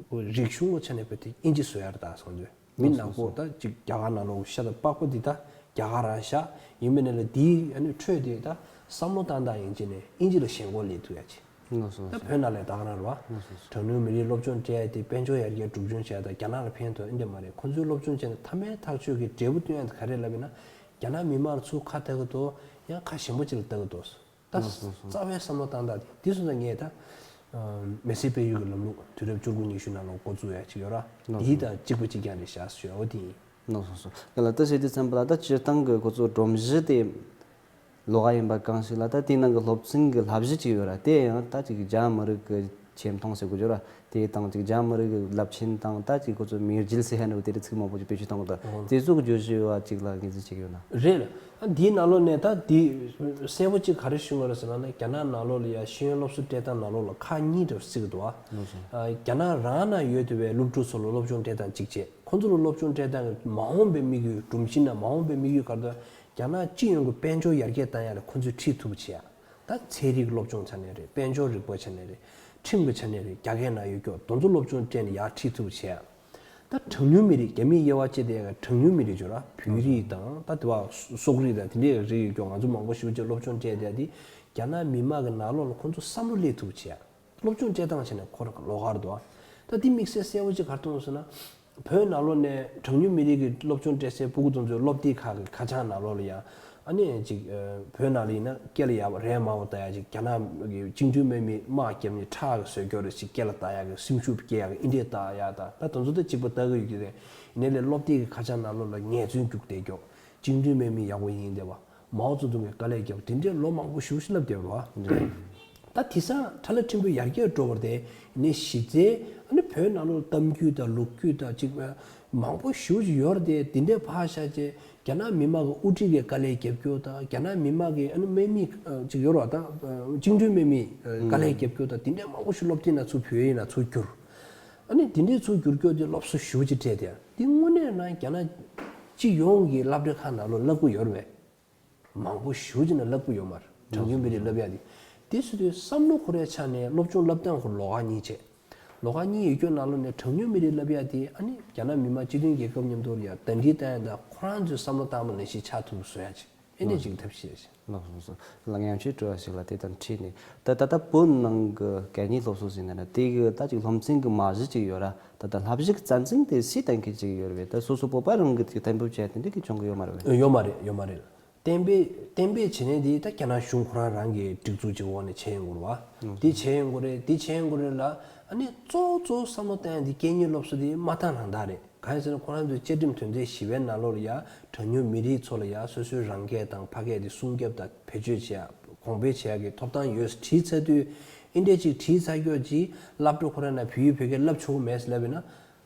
རིག་གཞུང་གི་ཆ་ནས་བོད་དེ་ཨིན་ཇི་བཟོས་ཡ་རེད་ད་སོང་དུས། མི་ནག་པོ་ད་ཅིག་རྒྱ་གར་ནང་ལོགས་ཤ་དང་པགས་པ་འདི་ད་རྒྱ་གར་རང་བཞག་ཡིན་པ་ནས་ལ། འདིའི་ཨ་ནི་ཁྲོད་དེ་ད་བསམ་བློ་བཏང་སྟངས་ཡིན་གཅིག་ནས་ཨིན་ཇི་ལ་ཞེན་ཁོག་སླེབས་ཐུབ་ཡ་ཅིག་ལགས་སོ། ད་བོད་ནང་ལ་ད་ག་རང་རེད་བ། ལགས་སོ། གྲངས་ཉུང་མི་རིགས་སློབ་སྦྱོང་སྤྲད་ཡ་དེ་དཔལ་འབྱོར་ཡར་རྒྱས་སྒྲུབ་སྦྱོང་བྱས་ཡ་དང་རྒྱ་ནག་ལ་ཕན་ཐོགས་ཨེ་འདྲ་མ་རེད། ཁོང་ཚོའི་སློབ་སྦྱོང་བྱས་ནས་མཐའ་མའི་ཐག་གཅོད་ཀྱི་འབྲས་བུ་སྟོན་ཡ་དེ་ག་རེ་ལབ་ཡིན་ན། རྒྱ་ནག་མི་དམངས་ཚུར་ཁ་ལྟ་གི་འདུག་ཡང་ཁ་ཞན་པོ་ཅིག་ལ་ལྟ་གི་འདུག་ད་ལགས་སོ། རྩ་བའི་བསམ་བློ་བཏང་སྟངས་དེ་དེ་སོང་ཙང་ངས་ད་མི་སེར་སྤེལ་ཡུལ་གྱི་ལམ་ལུགས་དུས་རབས་བཅུ་དགུ་ཉི་ཤུ་ནང་ལ་འགོ་བཙུགས་ཡ་ཅིག་ཡོད་ར། ལགས་སོ། དེའི་དང་གཅིག་པ་གཅིག་རྐྱང་རེད་བཞག་ཟེར་ཡ་འོ་དེ་ཡིན། ལགས་སོ་སོ། ཡ་ལ་ད་བྱས་དུས་ཙམ་པ་ལ་ད་སྤྱིར་བཏང་གི་ཁོ་ཚོ་སྒྲོམ་གཞི་དེ་ལོགས་ཀ་ཡིན་པ་གང་ཞིག་ལ། ད་དེའི་ནང་གི་སློབ་ཚན་གྱི་བསླབ་གཞི་ཅིག་ཡོད་ར། དེ་ཡང་ད་ཅིག་རྒྱ་མི་རིགས་ཀྱི་ཆེ་མཐོང་ཟེར་དགོས་ཀྱི་ཡོད་ར། དེ་དང་ཅིག་རྒྱ་མི་རིགས་ཀྱི་རླབས་ཆེན་དང་ད་ཅིག་ཁོ་ཚོ་མིའི་རྒྱུད་ཟེར་ཡ་འདྲ་བོ་དེ་འདྲ་ཚིག་མང་པོ་ཅིག་བེད་སྤྱོད་གཏོང་གི་འདུག་ཨོ། དེ་ཚོ་གི་བརྗོད་གཞི་ཡོད་པ་ཅིག་ལ་ངེས་འཛིན་བྱེད་ཀྱི་ཡོད་ན། རེད་ལ། ཨ་འདིའི་ནང་ལོགས་ནས་ད་འདི་གསལ་པོ་གཅིག་ག་རེ་ཞུ་དགོས་རེད་ཟེར་ན། ནི་རྒྱ་ནག་ནང་ལོགས་ལ་ཡ་ཤེས་ཡོན་སློབ་གསོ་སྤྲད་སྟངས་ནང་ལོགས་ལ་ཁག་གཉིས་འདྲ་བོ་བརྩི་གི་འདུག་ཨ། ལགས་སོ། ཨ་རྒྱ་ནག་རང་ནང་ཡོད་བསྡད་པའི་སློབ་ཕྲུག་ཚོ་ལ་སློབ་སྦྱོང་སྤྲད་སྟངས་གཅིག་བྱས། ཁོང་ཚོ་ལ་སློབ་སྦྱོང་སྤྲད་སྟངས་ཀྱི་མ་འོངས་པའི་དམིགས་ཡུལ། སྒྲོམ་གཞི་ནང་མ་འོངས་པའི་དམིགས་ཡུལ་ག་རེ་འདུག་རྒྱ་ནག་སྤྱི་ཡོངས་ཀྱི་དཔལ་འབྱོར་ཡར་རྒྱས་བཏང་ཡ་ལ་ཁོང་ཚོས་ཁྲིད་ཐུབ་པ་བྱེད་ཡ། ད་ཚན་རིག་སློབ་སྦྱོང་ཆ་ནས་རེད། དཔལ་འབྱོར་རིག་པ་ཆ་ནས་རེད། ཁྲིམས་ཀྱི་ཆ་ནས་རེད། རྒྱ་སྐད་ནང་ཡོད་ཀྱོག་དེ་ཚོ་སློབ་སྦྱོང་སྤྲད་ནས་ཡར་ཁྲིད་ཐུབ་པ་བྱེད་ཡ། ད་གྲངས་ཉུང་མི་རིགས། རྒྱ་མིས་དབྱེ་བ་ཕྱེ་བསྡད་ཡ་གྲངས་ཉུང་མི་རིགས་ཅིག་ཡོད་ར། བོད་རིགས་དང་ད་དེ་བ་སོག་རིགས་དང་དེ་འདྲའི་རིགས་ཡོད་ཀྱོག་ང་ཚོ་མང་པོ་ཞེ་པོ་ཅིག་སློབ་སྦྱོང་སྤྲད་བསྡད་ཡ་དེ་རྒྱ་ནག་མི་དམངས་ཀྱི་ནང་ལོགས་ལ་ཁོང་ཚོ་བསམ་བློ་སླེབས་ཐུབ་པ་བྱེད་ཡ། སློབ་སྦྱོང་སྤྲད་སྟངས་བྱས་ནས་ཁོ་རང་ལོགས་ཀར་འདུག་ད་འདི་དམིགས་བསལ་གསལ་པོ་ཅིག་ག་རེ་མཐོང་སོང་ན། བོད་ནང་ལོགས་ནས་གྲངས་ཉུང་མི་རིགས་ཀྱི་སློབ་སྦྱོང་སྤྲད་སའི་སྤུ་གུ་དེ་ཚོའི་སློབ་དེབ་ཁག་གི་ཁ་བྱང་ནང་ལོགས་ལ་ཡང་ཨ་ནི་ཅིག་བོད་ནང་ལ་ཡིན་ན་སྐེ་ལ་ཡ་རས་དམར་པོ་བཏགས་ཡ་ཅིག་རྒྱ་ནག་གི་བཅིངས་འགྲོལ་དམག་མི་དམག་རྒྱབ་ནས་ཁྲག་གི་ཟེར་སྐྱོར་རེ་ཅིག་སྐེ་ལ་བཏགས་ཡ་གི་སེམས་ཤུགས་སྐྱེ་ཡ་གི་ཨིན་འདྲས་བཏགས་ཡ་ད་ད་དེ་ཚོ་ད་གཅིག་པ་ལྟ་གི་ཡོད་ཀྱི་རེད། ཡིན་ནའི་ལས་སློབ་དེབ་ཀྱི་ཁ་བྱང་ནང་ལོགས་ལ་ངལ་རྩོལ་རྒྱུགས་བསྡད་ཀྱོག་བཅིངས་འགྲོལ་དམག་མི་ཡག་པོ་ཡིན་བསྡད་པ། མའོ་ཙེ་ཏུང་གིས་དཀའ་ལས་བརྒྱབ་དེ་འདྲའི་ལོ་མང་པོ་ཞེ་པོ་ཞིག་ལབ་བསྡད་པ་རེད་བ། ད་དེང་སང་ཁྲ་ལ་ཕྲན་བུ་ཡར་རྒྱས་འགྲོ་བ་རེད་དེ། ནས་གཞི་རྩའི་ཨ་ནི་བོད་ནང་ལོགས་གཏམ་རྒྱུད་དང་ལོ་རྒྱུས་དང་ཅིག་མང་པོ་ཞེ་པོ་ཅིག་ཡོད་རེད་དེ། དེ་འདྲའི་ཕར་བཞག་བྱས་རྒྱ་ནག་མི་དམངས་ཀྱི་དབུ་ཁྲིད་ཀྱིས་དཀའ་ལས་བརྒྱབ་རྒྱུ་དང་རྒྱ་ནག་མི་དམངས་ཀྱི་ཨ་ནི་དམག་མི་ཅིག་ཡོད་རེད་བ། ད་བཅིངས་འགྲོལ་དམག་མིས་དཀའ་ལས་བརྒྱབ་རྒྱུ་དང་དེ་འདྲའི་མང་པོ་ཞིག་སློབ་དེབ་ནང་ཚུར་བོད་ཡིག་ནང་ཚུར་བསྒྱུར། ཨ་ནི་དེ་འདྲའི་ཚུར་བསྒྱུར་རྒྱུ་དེ་སློབ་གསོ་ཞེ་པོ་ཅིག་སྤྲད་དེ། འདི་དངོས་གནས་ན་རྒྱ་ནག་སྤྱི་ཡོངས་ཀྱི་སློབ་གྲྭ་ཁག་ནང་ལོགས་བསླབ་ཀྱི་ཡོད་རེད་པས། མང་པོ་ཞེ་པོ་ཅིག་ན་བསླབ་ཀྱི་ཡོད་མ་རེད། གྲངས་ཉུང་མི་རིགས་བསླབ་ཡ་དེ། དེ་སུ་དུས་བསམ་བློ་འཁོར་ཡ་ཆ་ནས་སློབ་སྦྱོང་བསླབ་སྟངས་ཁོ་ལོགས་ཀ་གཉིས་བྱས། ལོགས་ཀ་གཉིས་ཡོད་རྒྱུ་ནང་ལོགས་ནས་གྲངས་ཉུང་མི་རིགས་བསླབ་ཡ་དེ་ཨ་ནི་རྒྱ་ནག་མི་དམངས་སྤྱི་མཐུན་རྒྱལ་ཁབ་མཉམ་དུ་ཡ་ཟླ་སྒྲིལ་བཏང་ཡ་དང་ཁོ་རང་ཚོའི་བསམ་བློ་བཏང་བ་ནང་བཞིན་ཆགས་ཐུབ་བཟོ་ཡ་ཅིག་ཨེ་འདྲས་ཅིག་ཐབས་ཤེས་རེད། ལགས་སོ། ལགས་ཉམས་ཞིབ་སྤྲོ་བ་ཞིག་ལ་དེ་དང་འཁྲིལ་ནས་ད་ད་ལྟ་བོད་ནང་གི་གད་སྙིགས་སློབ་གསོ་ཟེར་ན་ར་དེ་གི་ད་ཅིག་སློབ་ཚན་གི་མ་གཞི་ཅིག་ཡོད་ར། ད་ལྟ་བསླབ་གཞི་གི་རྩ་འཛིན་དེ་སུས་གཏན་འཁེལ་ཅིག་ཡོད་རེད་པས། ད་སོ་སོ་བོད་པ་རང་གི་ཅིག་གཏན་འབེབས་བྱས་དེ་འདྲས་ཀྱི་བྱུང་གི་ཡོད་མ་རེད་པས། ཡོད་མ་རེད། ཡོད་མ་རེད། གཏན་འབེབས་གཏན་འབེབས་བྱེད་མཁན་དེ་ད་རྒྱ་ནག་གཞུང་ཁོ་རང་རང་གི་སྒྲིག་འཛུགས་ཀྱི་འོག་ནས་བྱས་ཡོང་གི་རེད་བ། ཨོ། དེ་བྱས་ཡོང་གི་རེད། དེ་བྱས་ཡོང་གི་རེད་ལ། ཨ་ནི་གཙོ་བོ་གཙོ་བོ་བསམ་བློ་བཏང་ཡ་དེ་གད་སྙིགས་སློབ་གསོ་དེ་མ་བཏང་རང་བཏང་རེད། གང་ཡིན་ཟེར་ན་ཁོ་རང་ཚོའི་བཅའ་ཁྲིམས་དོན་ཚན་བཞི་པའི་ནང་ལོགས་ལ་ཡ་གྲངས་ཉུང་མི་རིགས་ཚོ་ལ་ཡ་སོ་སོའི་རང་སྐད་དང་ཕ་སྐད་དེ་སྲུང་སྐྱོབ་དང་བེད་སྤྱོད་བྱེད་ཡ་གོང་འཕེལ་བྱེད་ཡ་གི་ཐོབ་ཐང་ཡོད་བྲིས་ཚར་དུས། ཨིན་འདྲས་ཅིག་བྲིས་ཚར་ཀྱོག་ཅིག་སློབ་གྲྭ་ཁོ་རང་ན་བོད་ཡིག་བོད་སྐད་བསླབ་ཆོག་གི་མེད་ཟེར་ལབ་ཡིན་ན།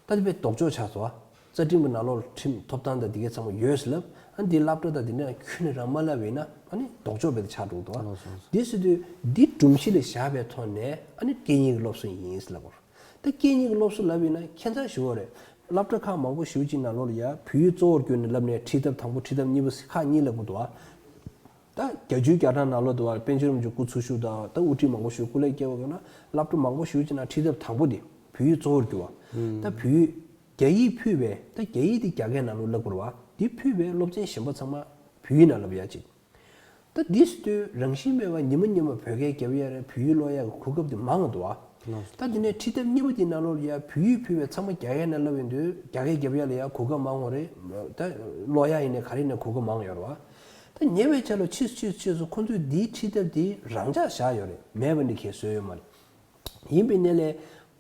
ད་དེ་བས་ལྡོག་ཕྱོགས་ཆགས་སོང་བ། རྩ་ཁྲིམས་ཀྱི་ནང་ལོགས་ཁྲིམས་ཐོབ་ཐང་དང་དེ་གའི་ཚང་མ་ཡོད་ཟེར་ལབ། ཨ་འདི་སློབ་གྲྭ་དང་དེ་འདྲ་ཁྱོན་ནས་རང་མ་ལབ་ཡིན་ན་ཨ་ནི་ལྡོག་ཕྱོགས་བས་ཆགས་འགྲོ་འདུག་བ། ལགས་སོ། འདི་ཟེར་དུས་འདི་སྒྲོམ་གཞི་ལ་བཞག་པའི་ཐོག་ནས་ཨ་ནི་སྐད་གཉིས་ཀྱི་སློབ་གསོ་ཡིན་ཟེར་ལབ་དགོས། ད་སྐད་གཉིས་ཀྱི་སློབ་གསོ་ལབ་ཡིན་ན་ཁྱད་མཚར་ཞུ་བ་རེད། སློབ་གྲྭ་ཁག་མང་པོ་ཞེ་པོ་ཅིག་ནང་ལོགས་ལ་ཡ་བོད་ཡིག་གཙོ་བོར་གྱུར་ནས་ལབ་ནས་ཁྲིད་ཐབས་དང་པོ་ཁྲིད་ཐབས་གཉིས་པ་ཁག་གཉིས་ལབ་དགོས་འདུག་བ། ད་བརྒྱད་ཅུའི་བརྒྱ་ཕྲག་ནང་ལོགས་དུ་བར་པཎ་ཆེན་རིན་པོ་ཆེ་སྐུ་འཚོ་བཞུགས་དང་ད་དབུ་ཁྲིད་མང་པོ་ཞིག་སྐུ་ལས་བསྐྱལ་བ་ཡོད་ན་སློབ་གྲྭ་མང་པོ་ཞིག་ཅིག་ནང་ཁྲིད་ཐབས་དང་པོ་དེ་བོད་ཡིག་གཙོ་བོར་གྱུར་བ། ད་བོད་ཡིག་རྒྱ་ཡིག་ཕུད་པའི་ད་རྒྱ་ཡིག་དེ་རྒྱ་སྐད་ནང་ལོགས་བསླབ་དགོས་རེད་བ། དེ་ཕུད་པའི་སློབ་ཚན་གཞན་པ་ཚང་མ་བོད་ཡིག་ནང་བསླབ་ཡ་ཅིག་ད་འདི་སུ་དུས་རང་བཞིན་མེད་པར་ཉི་མ་ཉི་མ་བོད་སྐད་རྒྱབ་ཡ་རེད། བོད་ཡིག་ཀློག་ཡ་གི་གོ་སྐབས་དེ་མང་བ་འདུག་བ། ད་དེ་ནས་ཁྲིད་ཐབས་གཉིས་པ་དེ་ནང་ལོགས་ལ་ཡ་བོད་ཡིག་ཕུད་པའི་ཚང་མ་རྒྱ་སྐད་ནང་བསླབ་ཡོང་དུས་རྒྱ་སྐད་རྒྱབ་ཡ་ལ་ཡ་གོ་སྐབས་མང་བ་རེད། ད་ཀློག་ཡ་ཡིན་ནའི་ག་རེ་ཡིན་ནའི་གོ་སྐབས་མང་ཡོད་རེད་བ། ད་ཉེ་བའི་ཆར་ལ་ཕྱིས་སུ་ཕྱིས་སུ་ཕྱིས་སུ་ཁོང་ཚོས་འདིའི་ཁྲིད་ཐབས་དེ་རང་འཇགས་བཞག་ཡོད་རེད། མེད་པ་འདི་གས་བཟོས་ཡོད་མ་རེད། ཡིན་པའི་གནས་ལས་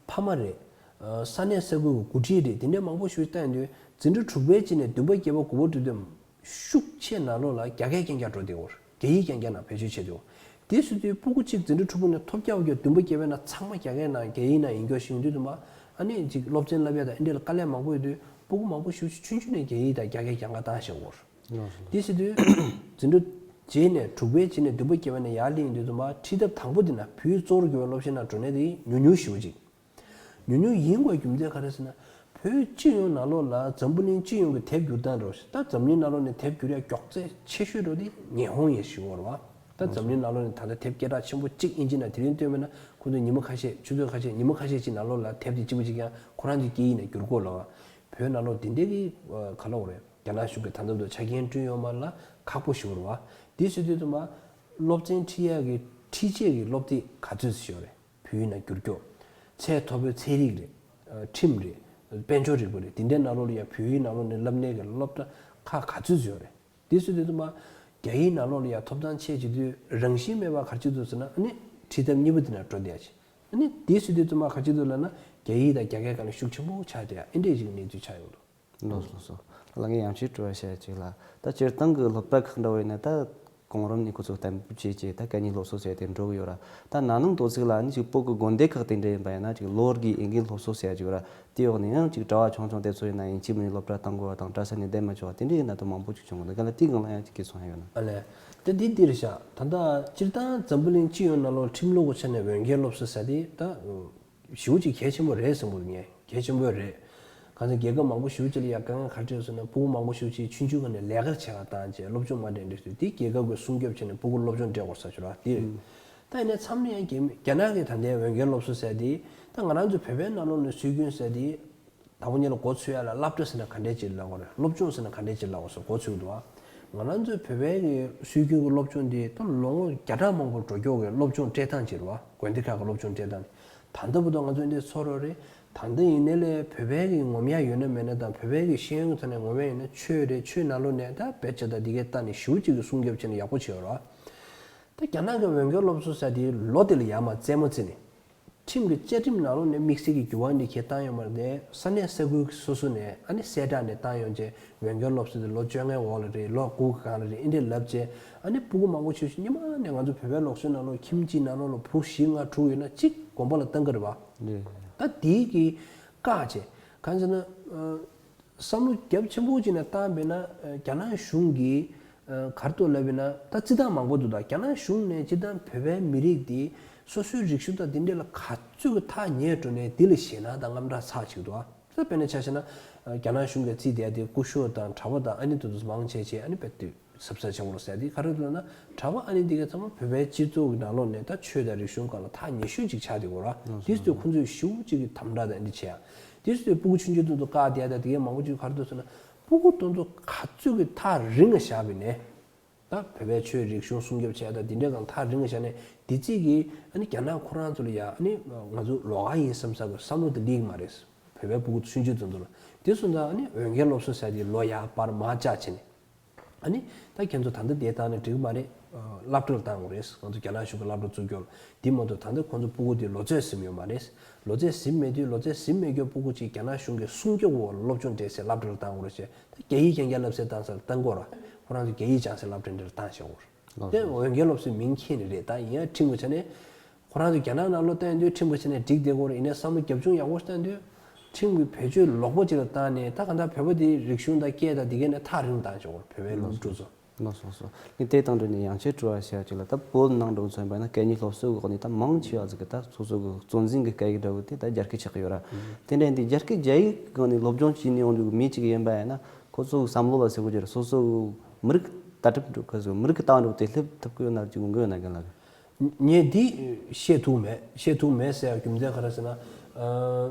ཕ་མ་རེད། ས་གནས་ས་ཁུལ་གྱི་འགོ་ཁྲིད་རེད། དེ་འདྲའི་མང་པོ་ཞིག་བལྟས་དུས་འཛིན་གྲྭ་དྲུག་པའི་རྗེས་ནས་བདུན་པ་བརྒྱད་པ་དགུ་པ་འགྲོ་དུས་ཤུགས་ཆེ་ནང་ལོགས་ལ་རྒྱ་སྐད་རྐྱང་རྐྱང་འགྲོ་བསྡད་ཡོད་རེད། རྒྱ་ཡིག་རྐྱང་རྐྱང་ནང་བེད་སྤྱོད་བྱེད་དུས། དེ་སུ་དུས་སྤུ་གུ་གཅིག་འཛིན་གྲྭ་དྲུག་པ་ནས་མཐོ་རྒྱ་བར་གྱི་བདུན་པ་བརྒྱད་པའི་ནང་ཚང་མ་རྒྱ་སྐད་ནང་རྒྱ་ཡིག་ནང་ཡིན་སྐྱོ་ཞིག་ཡོང་དུས་དུ་མ། ཨ་ནི་ཅིག་སློབ་ཚན་བསླབ་ཡ་དང་ཨེ་འདྲ་ལ་དཀའ་ལས་མང་པོ་ཡོད་དུས་སྤུ་གུ་མང་པོ་ཞིག་ཆུང་ཆུང་ནས་རྒྱ་ཡིག་དང་རྒྱ་སྐད་རྐྱང་རྐྱང་བཏང་བཞག་ཡོད་རེད། དེ་ཟེར་དུས། འཛིན་གྲྭ་རྗེས་ནས་དྲུག་པའི་རྗེས་ནས་བདུན་པ་བརྒྱད་པ་ནས་ཡར་སླེབས་ཡོང་དུས་ཙམ་པ་ཁྲིད་ཐབས་དང་པོ་དེ་ན་བོད་ཡིག་གཙོ་བོར་གྱུར་པའི་སློབ་ཆེན་ནང་འགྲོ་ནས་དེ་ཉུང་ཉུང་ཞེ་པོ་ཅིག་ཉུང་ཉུང་ཡིན་དགོས་རྒྱུ་མཚན་ག་རེ་ཟེར་ན། བོད་སྤྱི་ཡོངས་ནང་ལོགས་ལ་འཛམ་བུ་གླིང་སྤྱི་ཡོངས་ཀྱི་དེབ་བསྒྱུར་སྟངས་འདྲ་བོ་ཞིག་ད་འཛམ་གླིང་ནང་ལོགས་ནས་དེབ་བསྒྱུར་ཡ་མགྱོགས་ཚད་ཆེ་ཤོས་འདྲ་བོ་དེ་ཉི་ཧོང་ཡིན་ཞུ་དགོས་རེད་བ། ད་འཛམ་གླིང་ནང་ལོགས་ནས་ད་ལྟ་དེབ་སྐད་གྲགས་ཆེན་པོ་གཅིག་དབྱིན་ཇི་ནང་དེ་རིང་བཏོན་པ་ན་ཁོ་ཚོས་ཉི་མ་ཁ་ཤས་ཆུ་ཚོད་ཁ་ཤས་ཉི་མ་ཁ་ཤས་ཅིག་ནང་ལོགས་ལ་དེབ་དེ་གཅིག་པ་གཅིག་རྐྱང་ཁོ་རང་ཚོའི་སྐད་ཡིག་ནང་བསྒྱུར་དགོས་ལབ་པ། བོད་ནང་ལོགས་དེ་འདྲའི་གི་ག་ལབ་དགོས་རེད། རྒྱ་ནག་གཞུང་གིས་ད་ལྟ་བར་དུ་ཆ་རྐྱེན་བསྐྲུན་ཡོད་མ་རེད་ལ་ཁག་པོ་ཞིག་རེད་བ། དེ་ཟེར་དུས་ཙམ་པ་སློབ་ཚན་ཁྲིད་ཡག་གི་ ཁྲིད་ཆས་ཀྱི་སློབ་དེབ་ག་ཚོད་ཅིག་ཡོད་རེད། བོད་ཡིག་ནང་བསྒྱུར་རྒྱུ། ཚད་མཐོ་པོའི་ཚན་རིག་རེད། ཁྲིམས་རེད། དཔལ་འབྱོར་རིག་པ་རེད། དེ་འདྲའི་ནང་ལོགས་ལ་ཡང་བོད་ཡིག་ནང་ལོགས་ནས་བསླབ་ནས་ཀྱི་སློབ་གྲྭ་ཁག་ག་ཚོད་ཅིག་ཡོད་རེད། དེ་སུ་དེ་ཚོ་མ། རྒྱ་ཡིག་ནང་ལོགས་ལ་ཡང་ཐོབ་ཐང་ཆེ་བྱེད་དུས་རང་བཞིན་མེད་པ་ག་རེ་བྱེད་འདུག་ཟེར་ན། ཨ་ནི་ཁྲིད་ཐབས་གཉིས་པ་དེ་ན་འགྲོ་བསྡད་ཡ་ཆེ། ཨ་ནི་དེ་སུ་དེ་ཚོ་མ་ག་རེ་བྱེད་འདུག་ལབ་ན། རྒྱ་ཡིག་དང་རྒྱ་སྐད་སྒང་ལ་ཤུགས་ཆེན་པོ་ཆགས་བསྡད་ཡ། ཨེ་འདྲས་ཅིག་གནས་ཚུལ་ཆགས་ཡོང་འདུག། ལགས་སོ་ལགས་སོ། ལགས་ངས་ཡང་ཅིག་དྲི་བ་བཤད་ཅིག་ལ། ད་སྤྱིར་བཏང་གི་སློབ་གྲྭ་ཁག་འདྲ་བོ་ཡིན་ན་ད་གོང་རིམ་ནས་ཁོ་ཚོ་གཏན་འབེབས་བྱས་ཅིག་ད་སྐད་གཉིས་སློབ་གསོ་ཟེར་ཏེ་འགྲོ་གི་ཡོད་ར། ད་ན་ནིང་དོ་ཚིགས་ལ་ནི་ཅིག་བོད་ཀྱི་དགོན་སྡེ་ཁག་དེ་འདྲ་ཡིན་པ་ཡིན་ན་ཅིག་ལོ་དགུའི་ཨིན་སྐད་སློབ་གསོ་ཟེར་ཡ་ཅིག་ཡོད་ར། དེའི་འོག་ནས་ཡང་ཅིག་གྲྭ་བ་ཆུང་ཆུང་དེ་ཚོ་ཡིན་ན་ཡིན་གཅིག་མིན་སློབ་གྲྭ་གཏོང་དགོས་པ་དང་གྲྭ་ས་ནས་བསྡད་མ་ཆོག་པ་དེ་འདྲ་ཡིན་ན་ད་མང་པོ་ཅིག་བྱུང་གི་འདུག་ག་ལ། དེའི་སྒང་ལ་ཡང་ཅིག་སྐད་གསུང་ཡ་ཡོད་ན། ཨ་ལས། དེ་འདི་འདིར་བཞག་ད་ལྟ་སྤྱིར་བཏང་འཛམ་བུ་གླིང་སྤྱི་ཡོངས་ནང་ལོགས་ཁྲིམས་ལུགས་ཀྱི་ཆ་ནས་འོས་འགན་སློབ་གསོ་ཟེར་དེ་ད་ཞེ་པོ་ཅིག་གལ་ཆེན་པོ་རེད་བསམ་གྱི་འདུག་ངས། གལ་ཆེན་པོ་རེད། གང་ཟེར་རྒྱལ་ཁབ་མང་པོ་ཞེ་པོ་ཅིག་ལ་ཡ་དཀའ་ངལ་ག་རེ་འཕྲད་ཟེར་ན། ཕྲུ་གུ་མང་པོ་ཞེ་པོ་ཅིག་ཆུང་ཆུང་སྒང་ནས་ལས་ཀར་བྱེད་གར་བཏང་བྱས་སློབ་སྦྱོང་མ་སྤྲད་འདྲ་ཞིག་དེ་རྒྱལ་ཁབ་ཀྱིས་སྲུང་སྐྱོབ་བྱས་ནས་ཕྲུ་གུ་སློབ་སྦྱོང་སྤྲད་དགོས་ས་ཞིག་ར་དེ་རེད། ད་ཡིན་ནའི་མཚམས་ལ་ཡང་རྒྱ་རྒྱ་ནག་གི་ད་ལྟའི་འོས་འགན་སློབ་གསོ་ཟེར་དེ། ད་ང་རང་ཚོ་བོད་པའི་ནང་ལོགས་ནས་སྲོལ་རྒྱུན་ཟེར་དེ། དང་པོ་ཉིད་ལ་འགོ་ཚུགས་ཡ་ལ་སློབ་གྲྭ་ཟེར་ན་ག་འདྲས་ཅིག་ལབ་དགོས་རེད། སློབ་སྦྱོང་ཟེར་ན་ག་འདྲས་ཅིག་ལབ་དགོས་ཟེར་འགོ་ཚུགས་འདུག་བ། ང་རང་ཚོའི་བོད་པའི་གི་སྲོལ་རྒྱུན་གྱི་སློབ་སྦྱོང་འདི་ད་ལོ་ངོ་བརྒྱ་ཕྲག་མང་པོ་འགྲོ་མགྱོགས་ཀྱི་སློབ་སྦྱོང་སྤྲད་སྟངས་ཅིག་རེད་བ། དགོན་སྡེ་ཁག་གི་སློབ་སྦྱོང་སྤྲད་སྟངས་ནི། ད་ལྟ་བར་དུ་ང་ཚོ་འདི་ཚོར་བ་རེད། ད་ལྟ་ཡིན་ནའི་ལས་བོད་པའི་གི་ངོམ་ཡ་ཡོད་ན་མེད་ན་དང་བོད་པའི་གི་ཤེས་ཡོན་གྱི་ཐོག་ནས་ངོམ་ཡ་ཡོད་ན་ཆོས་རེད། ཆོས་ནང་ལོགས་ནས་ད་བེད་སྤྱད་ད་འདི་གའི་ལྟ་ནི་ཞེ་པོ་ཅིག་གི་སྲུང་སྐྱོབ་བྱས་ནས་ཡག་པོ་བྱས་ཡོད་རེད་བ། ད་རྒྱ་ནག་གི་འོས་འགན་སློབ་གསོ་ཟེར་དེ་ལོ་དེ་ལ་ཡར་མར་རྩེད་མོ་རྩེ་ནས། ཁྲིམས་ཀྱི་བཅའ་ཁྲིམས་ནང་ལོགས་ནས་དམིགས་བསལ་གྱི་འགྱུར་བ་འདི་གས་བཏང་ཡོད་མ་རེད་དེ། ས་གནས་ས་ཁུལ་སོ་སོ་ནས་ཨ་ནི་གསལ་བསྒྲགས་ནས་བཏང་ཡོང་བྱས་འོས་འགན་སློབ་གསོ་དེ་ལོ་བཅོ་ལྔའི་འོག་ལ་རེད། ལོ་དགུ་གི་སྒང་ལ་རེད། ཨེ་འདྲས་ལབ་བྱས་ཨ་ནི་ཕྲུ་གུ་མང་པོ་ཞིག་སྔོན་མ་ནས་ང་ཚོ་བོད་པའི་ལུགས་སྲོལ་ནང་ལོགས་ཁྱིམ་གཅིག་ནང་ལོགས་ལ་བུ་བཞི་ལྔ་དྲུག་ཡོད་ན་གཅིག་དགོན་པ་ལ་གཏང་གི་རེད་བ། རེད། ད་དེའི་གི་བཀག་བྱས་གང་ཟེར་ན། བསམ་བློ་རྒྱ་ཆེན་པོ་ཅིག་ནས་བཏང་བས་ན། རྒྱ་ནག་གཞུང་གིས་ག་རེ་འདུག་ལབ་པས་ན། ད་རྩིས་སྟངས་མང་པོ་འདུག་ད་རྒྱ་ནག་གཞུང་ནས་སྤྱིར་བཏང་བོད་པའི་མི་རིགས་འདི་སོ་སོའི་རིག་གཞུང་དང་འདི་འདྲ་ལ་ག་ཚོད་ཀྱི་ཐག་ཉེ་འགྲོ་ནས་འདི་ལ་ཞེད་སྣང་དང་དངངས་སྐྲག་ཚ་ཅིག་འདུག་ད་དཔེར་ན་ཆ་བཞག་ན། རྒྱ་ནག་གཞུང་གིས་རྩིས་བསྡད་དེ་སྐུ་ཞབས་དང་གྲྭ་པ་དང་ཨ་ནི་དེ་ཚོ་མང་ཆེ་ཆེ་ཨ་ནི་དཔེ་དུས། གཟབ་གཟབ་བྱེད་དགོས་རེད་ཟེར་དེ་ག་རེ་འདུག་ན། གྲྭ་པ་ཨ་ནི་འདི་གའི་ཚང་མ་བོད་པའི་སྤྱི་ཚོགས་ཀྱི་ནང་ལོགས་ནས་ད་ཆོས་དང་རིག་གཞུང་སྒང་ལ་ཐག་ཉེ་ཤོས་ཅིག་ཆགས་བསྡད་ཡོད་ར། དེ་ཚོས་ཁོང་ཚོས་ཞེ་པོ་ཅིག་གི་དམ་དྲག་དང་ཨ་འདི་བྱེད་ཡ། དེ་ཚོས་ཕྲུ་གུ་ཆུང་ཆུང་དེ་ཚོ་བཀག་བསྡད་ཡ་དང་དེ་གའི་མང་པོ་ཅིག་ག་རེ་འདུག་ཟེར་ན། ཕྲུ་གུ་དེ་ཚོ་ག་ཚོད་ཀྱི་ཐག་རིང་ང་བཞག་པ་ཡིན་ནའི། ད་བོད་པའི་ཆོས་རིག་གཞུང་སྲུང་སྐྱོབ་བྱེད་ཡ་དང་དེ་འདྲའི་སྒང་ཐག་རིང་ང་བཞག་ནས་དེ་ཚིག་གིས་ཨ་ནི་རྒྱ་ནག་ཁོ་རང་ཚོ་ལ་ཡ་ཨ་ནི་ང་ཚོ་ལོགས་ཀ་ཡིན་བསམ་ས་གི་བསམ་བློ་དེ་སླེབས་ཀྱི་མ་རེད། བོད་པའི་ཕྲུ་གུ་ཆུང་ཆུང་དེ་ཚོ་ལ། དེ་སོང་ཙང་ཨ་ནི་འོས་འགན་སློབ་གསོ་ཟེར་དེ་ལོ་ཡར་བར་མར་བཅག་བྱས་ནས། ཨ་ནི། ད་ཁྱེད་ཚོ་ད་ལྟ་དེ་བཏང་ན་འགྲིག་གི་མ་རེད། སློབ་གྲྭར་བཏང་དགོས་རེད། ང་ཚོ་རྒྱ་ནག་གཞུང་གི་སློབ་གྲྭ་བཙུགས་རྒྱུ་ལ། དེ་མ་གཏོགས་ད་ལྟ་ཁོང་ཚོ་ཕྲུ་གུ་དེ་ལོ་ཚད་ཟིན་ཡོད་མ་རེད། ལོ་ཚད་ཟིན་མེད་དུས་ལོ་ཚད་ཟིན་མེད་རྒྱུ་ཕྲུ་གུ་ཅིག་རྒྱ་ནག་གཞུང་གི་སྲུང་སྐྱོབ་འོག་ལ་སློབ་སྦྱོང་སྤྲད་སའི་སློབ་གྲྭར་བཏང་དགོས་རེད་ཅེས། ད་རྒྱ་ཡིག་རྐྱང་རྐྱང་བསླབ་སའི་བཏང་སར་བཏང་དགོས་ར། ཁོ་རང་ཚོ་རྒྱ་ཡིག་སྦྱང་སའི་སློབ་གྲྭ་འདིར་བཏང་བཞག་དགོས་རེད། ལགས་དེ་སོ། འོས་འགན་སློབ་གསོའི་མིང་འཁྱེར་ནི་རེད། ད་ཡིན་ཡང་ཁྲིམས་ཀྱི་ཆ་ནས། ཁོ་རང་ཚོ་རྒྱ་ནག་ནང་ལོགས་བསྟན་དུས་ཁྲིམས་ཀྱི་ཆ་ནས་འགྲིག་བསྡད་ཀྱི་ཡོད་རེད། ཡིན་ནའི་བསམ་བློ་རྒྱབ་ལྗོངས་ཡག་པོ་ཞིག་བཏང་དུས། ཁྲིམས་ཀྱི་བེད་སྤྱོད་ལོག་པ་ཅིག་ལ་བཏང་ནས་ད་གང་ལྟར་བོད་པ་དེའི་རིག་གཞུང་དང་སྐད་དང་དེ་གའི་ནས་ཐག་རིང་བཏང་ཆོག་གི་རེད། བོད་པའི་སློབ་ཕྲུག་ཚོ། ལགས་སོ་ལགས་སོ། ངས་དེ་དང་འབྲེལ་ནས་ཡང་ཆེ་དྲི་བ་བཤད་ཅིག་ལ། ད་བོད་ནང་འགྲོ་ཚོད་པ་ན་སྐད་གཉིས་སློབ་གསོའི་འོག་ནས་ད་མང་ཆེ་བ་ཟིག་གི་ད་སོ་སོ་གི་གཙོ་འཛིན་གྱི་སྐད་ཡིག་འདྲ་བོ་དེ་ད་རྒྱ་སྐད་ཆགས་ཀྱི་ཡོད་ར། དེ་འདྲ་ཡིན་དུས་རྒྱ་སྐད་རྒྱ་ཡིག་སྒང་ནས་སློབ་སྦྱོང་བྱས་ནས་ཡོང་འདུག་མི་གཅིག་ཡིན་པ་ཡིན་ན། ཁོ་ཚོའི་བསམ་བློ་ལ་ཟེར་དགོས་ཀྱི་རེད། སོ་སོ་མི་རིགས་ལྟ་གྲུབ་འགྲོ་ཁ་སོ་མི་རིགས་ཀྱི་ལྟ་བ་འགྲོ་དེ་སླེབས་ཐུབ་ཀྱི་ཡོད་ན་ཅིག་འོང་གི་ཡོད་ན་རྒན་ལགས། ངས་འདི་བཤད་ཐུབ་མེད། བཤད་ཐུབ་མེད་ཟེར་ཡ་རྒྱུ་མཚན་ག་རེ་ཟེར་ན། ཨ།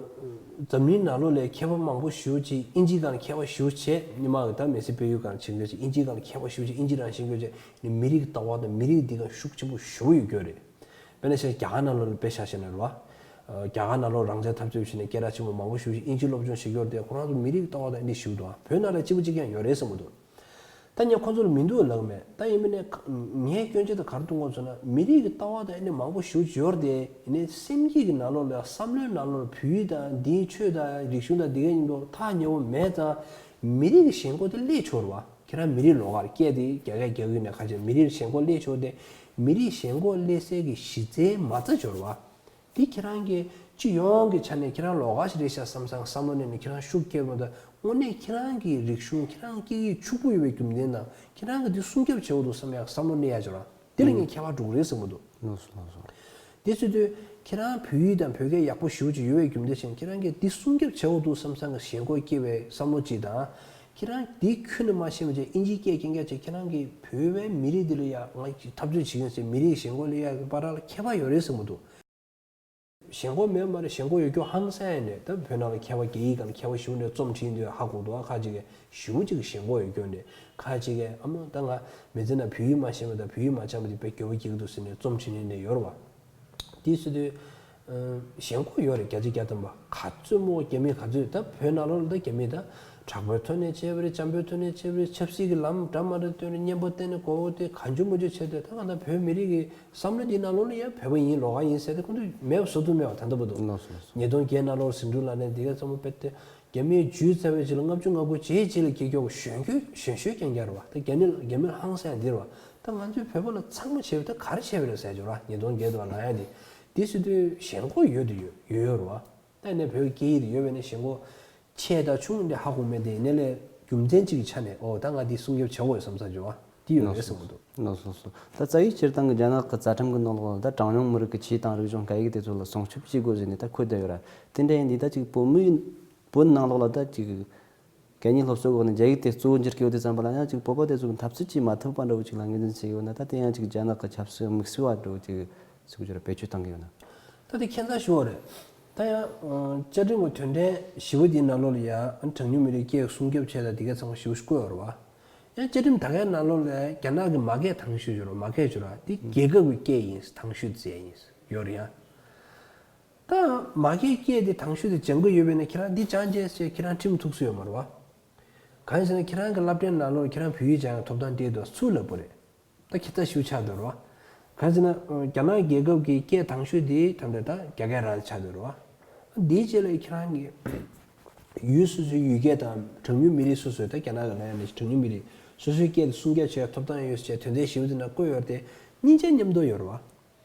འཛམ་གླིང་ནང་ལོགས་ལ་མཁས་པ་མང་པོ་ཞེ་པོ་ཅིག་དབྱིན་ཇིའི་སྒང་ལ་མཁས་པ་ཞེ་པོ་ཅིག་སྔོན་མ་གི་ད་མི་སེར་སྤེལ་ཡུལ་སྒང་ལ་བྱེད་མཁན་ཅིག་དབྱིན་ཇིའི་སྒང་ལ་མཁས་པ་ཞེ་པོ་ཅིག་དབྱིན་ཇི་རང་ཤེས་མཁན་ཅིག་ནི་མི་རིགས་ཀྱི་ལྟ་བ་དང་མི་རིགས་འདི་སྒང་ཤུགས་ཆེན་པོ་ཞེ་པོ་ཡོད་རྒྱུ་རེད། དཔེར་ན་ཆ་རྒྱ་གར་ནང་ལོགས་ལ་དཔེ་ཆ་བཞག་ན་རེད་བ། རྒྱ་གར་ནང་ལོགས་རང་བཙན་འཐབ་རྩོད་བྱས་ནས་སྐད་གྲགས་ཆེན་པོ་མང་པོ་ཞེ་པོ་ཅིག་དབྱིན་ཇིའི་སློབ་སྦྱོང་བྱེད་ཀྱི་ཡོད་རེད་དེ། ཁོ་རང་ཚོ་མི་རིགས་ཀྱི་ལྟ་བ་དང་ཨེ་འདྲ་ཞེ་པོ་འདུག་ཨ། བོད་ནང་ལ་གཅིག་པ་གཅིག་རྐྱང་ཡོད་རེད་བསམ་གྱི་འདུག་ད་ངས་ཁོང་ཚོ་ལ་མི་འདུག་ལབ་མེད། ད་ཡིན་པ་ནས་ངའི་སྐྱོན་བརྗོད་དེ་ག་རེ་གཏོང་དགོས་ཟེར་ན། མི་རིགས་ཀྱི་ལྟ་བ་དང་ཨེ་འདྲ་མང་པོ་ཞེ་པོ་ཅིག་ཡོད་རེད་དེ། ཡིན་ནའི་སེམས་བསྐྱེད་ཀྱི་ནང་ལོགས་ལ་བསམ་བློའི་ནང་ལོགས་ལ་བོད་ཡིག་དང་འདིའི་ཆོས་དང་རིག་གཞུང་དང་འདི་གའི་མཉམ་དུ་ཐག་ཉེ་བོ་མེད་ཙང་། མི་རིགས་ཀྱི་ཞེན་ཁོག་དེ་སླེབས་ཆོག་རེད་བ། ཁྱེད་རང་མི་རིགས་ལོགས་ཀར་སྐད་དེ་རྒྱ་སྐད་རྒྱག་གི་ཡོད་ནའི་ཁ་ཆེ་མི་རིགས་ཞེན་ཁོག་སླེབས་ཆོག་སྟེ། མི་རིགས་ཞེན་ཁོག་སླེབས་སའི་གི་གཞི་རྩའི་མ་རྩ་ཆོག་རེད་བ། དེ་ཁྱེད་རང་གི་སྤྱི་ཡོངས་ཀྱི་ཆ་ནས་ཁྱེད་རང་ལོགས་ཀ་ཞིག་རེད་ཤག་བསམ་བསམ་བསམ་བློ་ནས་ནི་ཁྱེད་རང་ཤུགས་སྐྱེད་མ་གཏོགས། དངོས་གནས་ཁྱེད་རང་གི་རིག་གཞུང་ཁྱེད་རང་སྐད་ཡིག་ཕྱུག་པོ་ཡོད་པའི་རྒྱུ་མཚན་དང་ཁྱེད་རང་གི་དེ་སྲུང་སྐྱོབ་བྱེད་འོ་འདུག་བསམ་ཡག་བསམ་བློ་གནས་ཡག་ཆོག་ར། དེ་ལ་ངས་ཁྱད་པར་འགྲོ་གི་རེད་བསམ་གྱི་འདུག། ལགས་སོ་ལགས་སོ། དེ་ཚོ་དུས་ཁྱེད་རང་བོད་ཡིག་དང་བོད་སྐད་ཡག་པོ་ཞེ་པོ་ཅིག་ཡོད་པའི་རྒྱུ་མཚན་བྱས་ཁྱེད་རང་གིས་དེ་སྲུང་སྐྱོབ་བྱེད་འོ་འདུག་བསམ་བསམ་གི་ཞེན་ཁོག་སྐྱེ་བའི་བསམ་བློ་ཅིག་དང་། ཁྱེད་རང་དེ་ཁྱོན་ནས་མ་ཤེས་པ་བྱས་དབྱིན་ཇིའི་སྐད་རྐྱང་རྐྱང་བྱས་ཁྱེད་རང་གིས་བོད་པའི་མི་རིགས་འདི་ལ་ཡ་ང་འཐབ་རྩོད་བྱེད་ཀྱི་ཡིན་ཟེར་མི་རིགས་ཞེན་ཁོག་སླེབས་ཡག་གི་བར་ལ་ཁྱད་པར་ཡོད་རེད་བསམ་གྱི་འདུག། ཞེན་ཁོག་མེད་མ་རེད། ཞེན་ཁོག་ཡོད་རྒྱུ་ཧང་སང་ནས། ད་བོད་ནང་ལ་མཁས་པ་རྒྱ་ཡིག་སྒང་ལ་མཁས་པ་ཞེ་པོ་ནས་རྩོམ་བྲིས་འདུག་ཧ་གོ་འདུག་ཁ་ཅིག་གིས་ཞེ་པོ་ཅིག་ཞེན་ཁོག་ཡོད་རྒྱུ་ནས། ཁ་ཅིག་གིས་ཨ་མ་ད་ང་མི་ཚེ་ནང་བོད་ཡིག་མ་ཤེས་པ་དང་བོད་ཡིག་མ་སྦྱངས་པ་དེ་དཔེ་འགྱོད་པ་སྐྱེ་གི་འདུག་ཟེར་ནས་རྩོམ་བྲིས་ནས་ནས་ཡོད་རེད་བ། དེ་སྲིད་དུས། ཨ། ཞེན་ཁོག་ཡོད་རེད། བརྒྱ་ཆ་བརྒྱ་ཐམ་པ། ག་ཚོད་མོ་རྒྱ་མི་ག་ཚོད། ད་བོད་ནང་ལོགས་ལ་ད་རྒྱ་མི་ད་དྲག་པོའི་ཐོག་ནས་བྱས་པ་རེད། འཇམ་པོའི་ཐོག་ནས་བྱས་པ་རེད། ཆབ་སྲིད་ཀྱི་ལམ་འདྲ་མ་འདྲ་སྟོན་ནས་གཉེན་པོ་བསྟེན་ནས་མགོ་བོ་དེ་གང་བྱུང་མང་བྱུང་བྱས་ཏེ། ད་གང་ལྟར་བོད་མི་རིགས་ཀྱི་བསམ་བློ་འདིའི་ནང་ལོགས་ལ་ཡང་བོད་པ་ཡིན་ལོགས་ཀ་ཡིན་ཟེར་ཏེ་ཁོང་ཚོས་མེད་པ་བཟོ་ཐུབ་མེད་པ་ད་ལྟ་བར་དུ། ལགས་སོ་ལགས་སོ། ཉིས་སྟོང་བརྒྱད་ནང་ལོགས་ཟིང་འཁྲུག་ལངས་ནས་འདི་ག་ཚང་མ་དཔེ་སྟེ། རྒྱ་མིས་ཇུས་བཙལ་བའི་རྗེས་ལ་ལྔ་བཅུ་ང་དགུ་རྗེས་རྗེས་ལ་སྐྱེ་སྐྱོ་གཞོན་སྐྱོ་གཞོན་ཤོས་རྐྱང་རྐྱང་རེད་བ། ད་རྒྱ་ནི་རྒྱ་མི་ཧང་སང་འདི་རེད་བ། ད་ང་ཚོས་བོད་པ་ལ་ཚང་མ་བྱས་པ་ད་ག་རེ་བྱས་པ་རེད་ཟེར་རྒྱུ་ར། ཉིས་སྟོང་བརྒྱད་དུ་བ་ལ་ཡ་དེ། དེ་སྲིད་དུས་ཞེན་ཁོག་ཡོད་དུ་ཡོད་ཡོད་ཡོད་རེད་བ། ད་ནས་བོད་སྐད་ཡིག་དེ་ཡོད་པས་ན་ཞེན་ཁོག་ཆེ་དང་ཆུང་འདི་ཧ་གོ་མེད་དེ། ཡིན་ནའི་ལས་རྒྱུ་མཚན་གཅིག་གི་ཆ་ནས་ཨོ་ད་ང་འདི་སྲུང་སྐྱོབ་བྱེད་དགོས་བསམ་ས་རྒྱུ་བ་འདི་ཡོད་རེད་བསམ་གི་འདུག་ལགས་སོ་ལགས་སོ། ད་རྩ་བའི་སྤྱིར་བཏང་གི་རྒྱ་ནག་གི་རྩ་ཁྲིམས་ཀྱི་ནང་ལོགས་ལ་ད་གྲངས་ཉུང་མི་རིགས་ཀྱི་ཆོས་དང་རིག་གཞུང་སྐད་ཡིག་དེ་ཚོ་ལ་སྲུང་སྐྱོབ་བྱེད་དགོས་ཟེར་ནས་ད་འཁོད་བསྡད་ཡོད་ར། དེ་འདྲ་ཡིན་དུས་ད་ཅིག་བོད་མིའི་བོད་ནང་ལོགས་ལ་ད་ཅིག་གད་སྙིགས་སློབ་གསོའི་འོག་ནས་རྒྱ་ཡིག་དེ་གཙོ་བོ་འགྱུར་གྱི་ཡོད་དུས་ཙམ་པ་ལ་ཡང་ཅིག་བོད་པ་དེ་ཚོ་གི་འཐབ་རྩོད་ཅིག་མ་ཐུབ་པ་འདྲ་བོ་ཅིག་ལ་ངོས་འཛིན་བྱེད་ཀྱི་ཡོད་ན། ད་དེ་ཡང་ཅིག་རྒྱ་ནག་གི་ཆབ་སྲིད་དམིགས་བསལ་བ་འདྲ་བོ་ཅིག་ཚུགས་རྒྱུར་བེད་སྤྱོད་བཏང་གི་ཡོད་ན། ད་དེ་ཁྱད་མཚར་ཞིག་རེད། ད་ཡང་བཅའ་ཁྲིམས་ཀྱི་དོན་ཚན་བཞི་པ་དེའི་ནང་ལོགས་ལ་ཡང་གྲངས་ཉུང་མི་རིགས་སྐད་སྲུང་སྐྱོབ་བྱས་ད་དེ་ག་ཚང་མ་ཞིབ་བཀོད་ཡོད་རེད་བ། ཡང་བཅའ་ཁྲིམས་ད་གའི་ནང་ལོགས་ལ་རྒྱ་ནག་གི་མ་སྐད་དང་ཤོས་ཡོད་རེད། མ་སྐད་ཡོད་རེད། དེ་རྒྱལ་ཁབ་ཀྱི་སྐད་ཡིན། དང་ཤོས་རྫས་ཡིན་ཡོད་རེད་ཡ། ད་མ་སྐད་སྐད་དེ་དང་ཤོས་དེ་སྦྱང་གི་ཡོད་པས་ན་ཁྱེད་རང་འདི་སྦྱང་བྱས་ཚེ་ཁྱེད་རང་ཁྲིམས་ཐུག་སྲོལ་ཡོད་མ་རེད་བ། གང་ཡིན་ཟེར་ན་ཁྱེད་རང་གི་སློབ་གྲྭའི་ནང་ལོགས་ཁྱེད་རང་བོད་ཡིག་སྦྱང་ཡག་ཐོབ་ཐང་སྤྲད་འདུག་སུས་ལབ་པ་རེད། ད་ཁྱེད་ད་ཞུ་ཆགས་འདུག་རེད་བ། གང་ཡིན་ཟེར་ན་རྒྱ་ནག་རྒྱལ་ཁབ་ཀྱི་སྐད་དང་ཤོས་དེ་ད་ལྟ་ད་རྒྱ་སྐད་རང་ཆགས་འདུག་རེད་བ། འདིའི་རྗེས་ལ་ཁྱེད་རང་གི་ཡུལ་སོ་སོའི་ཡུལ་སྐད་དང་གྲངས་ཉུང་མི་རིགས་སོ་སོའི་ད་རྒྱ་ནག་གི་ལ་ཡ་ནས་གྲངས་ཉུང་མི་རིགས་སོ་སོའི་སྐད་དེ་སྲུང་སྐྱོབ་བྱེད་ཡག་ཐོབ་ཐང་ཡོད་ཟེར་དོན་ཚན་བཞི་པ་དེ་ནང་བཀོད་ཡོད་རེད་དེ། སྙིང་རྗེ་མཉམ་དུ་ཡོད་རེད་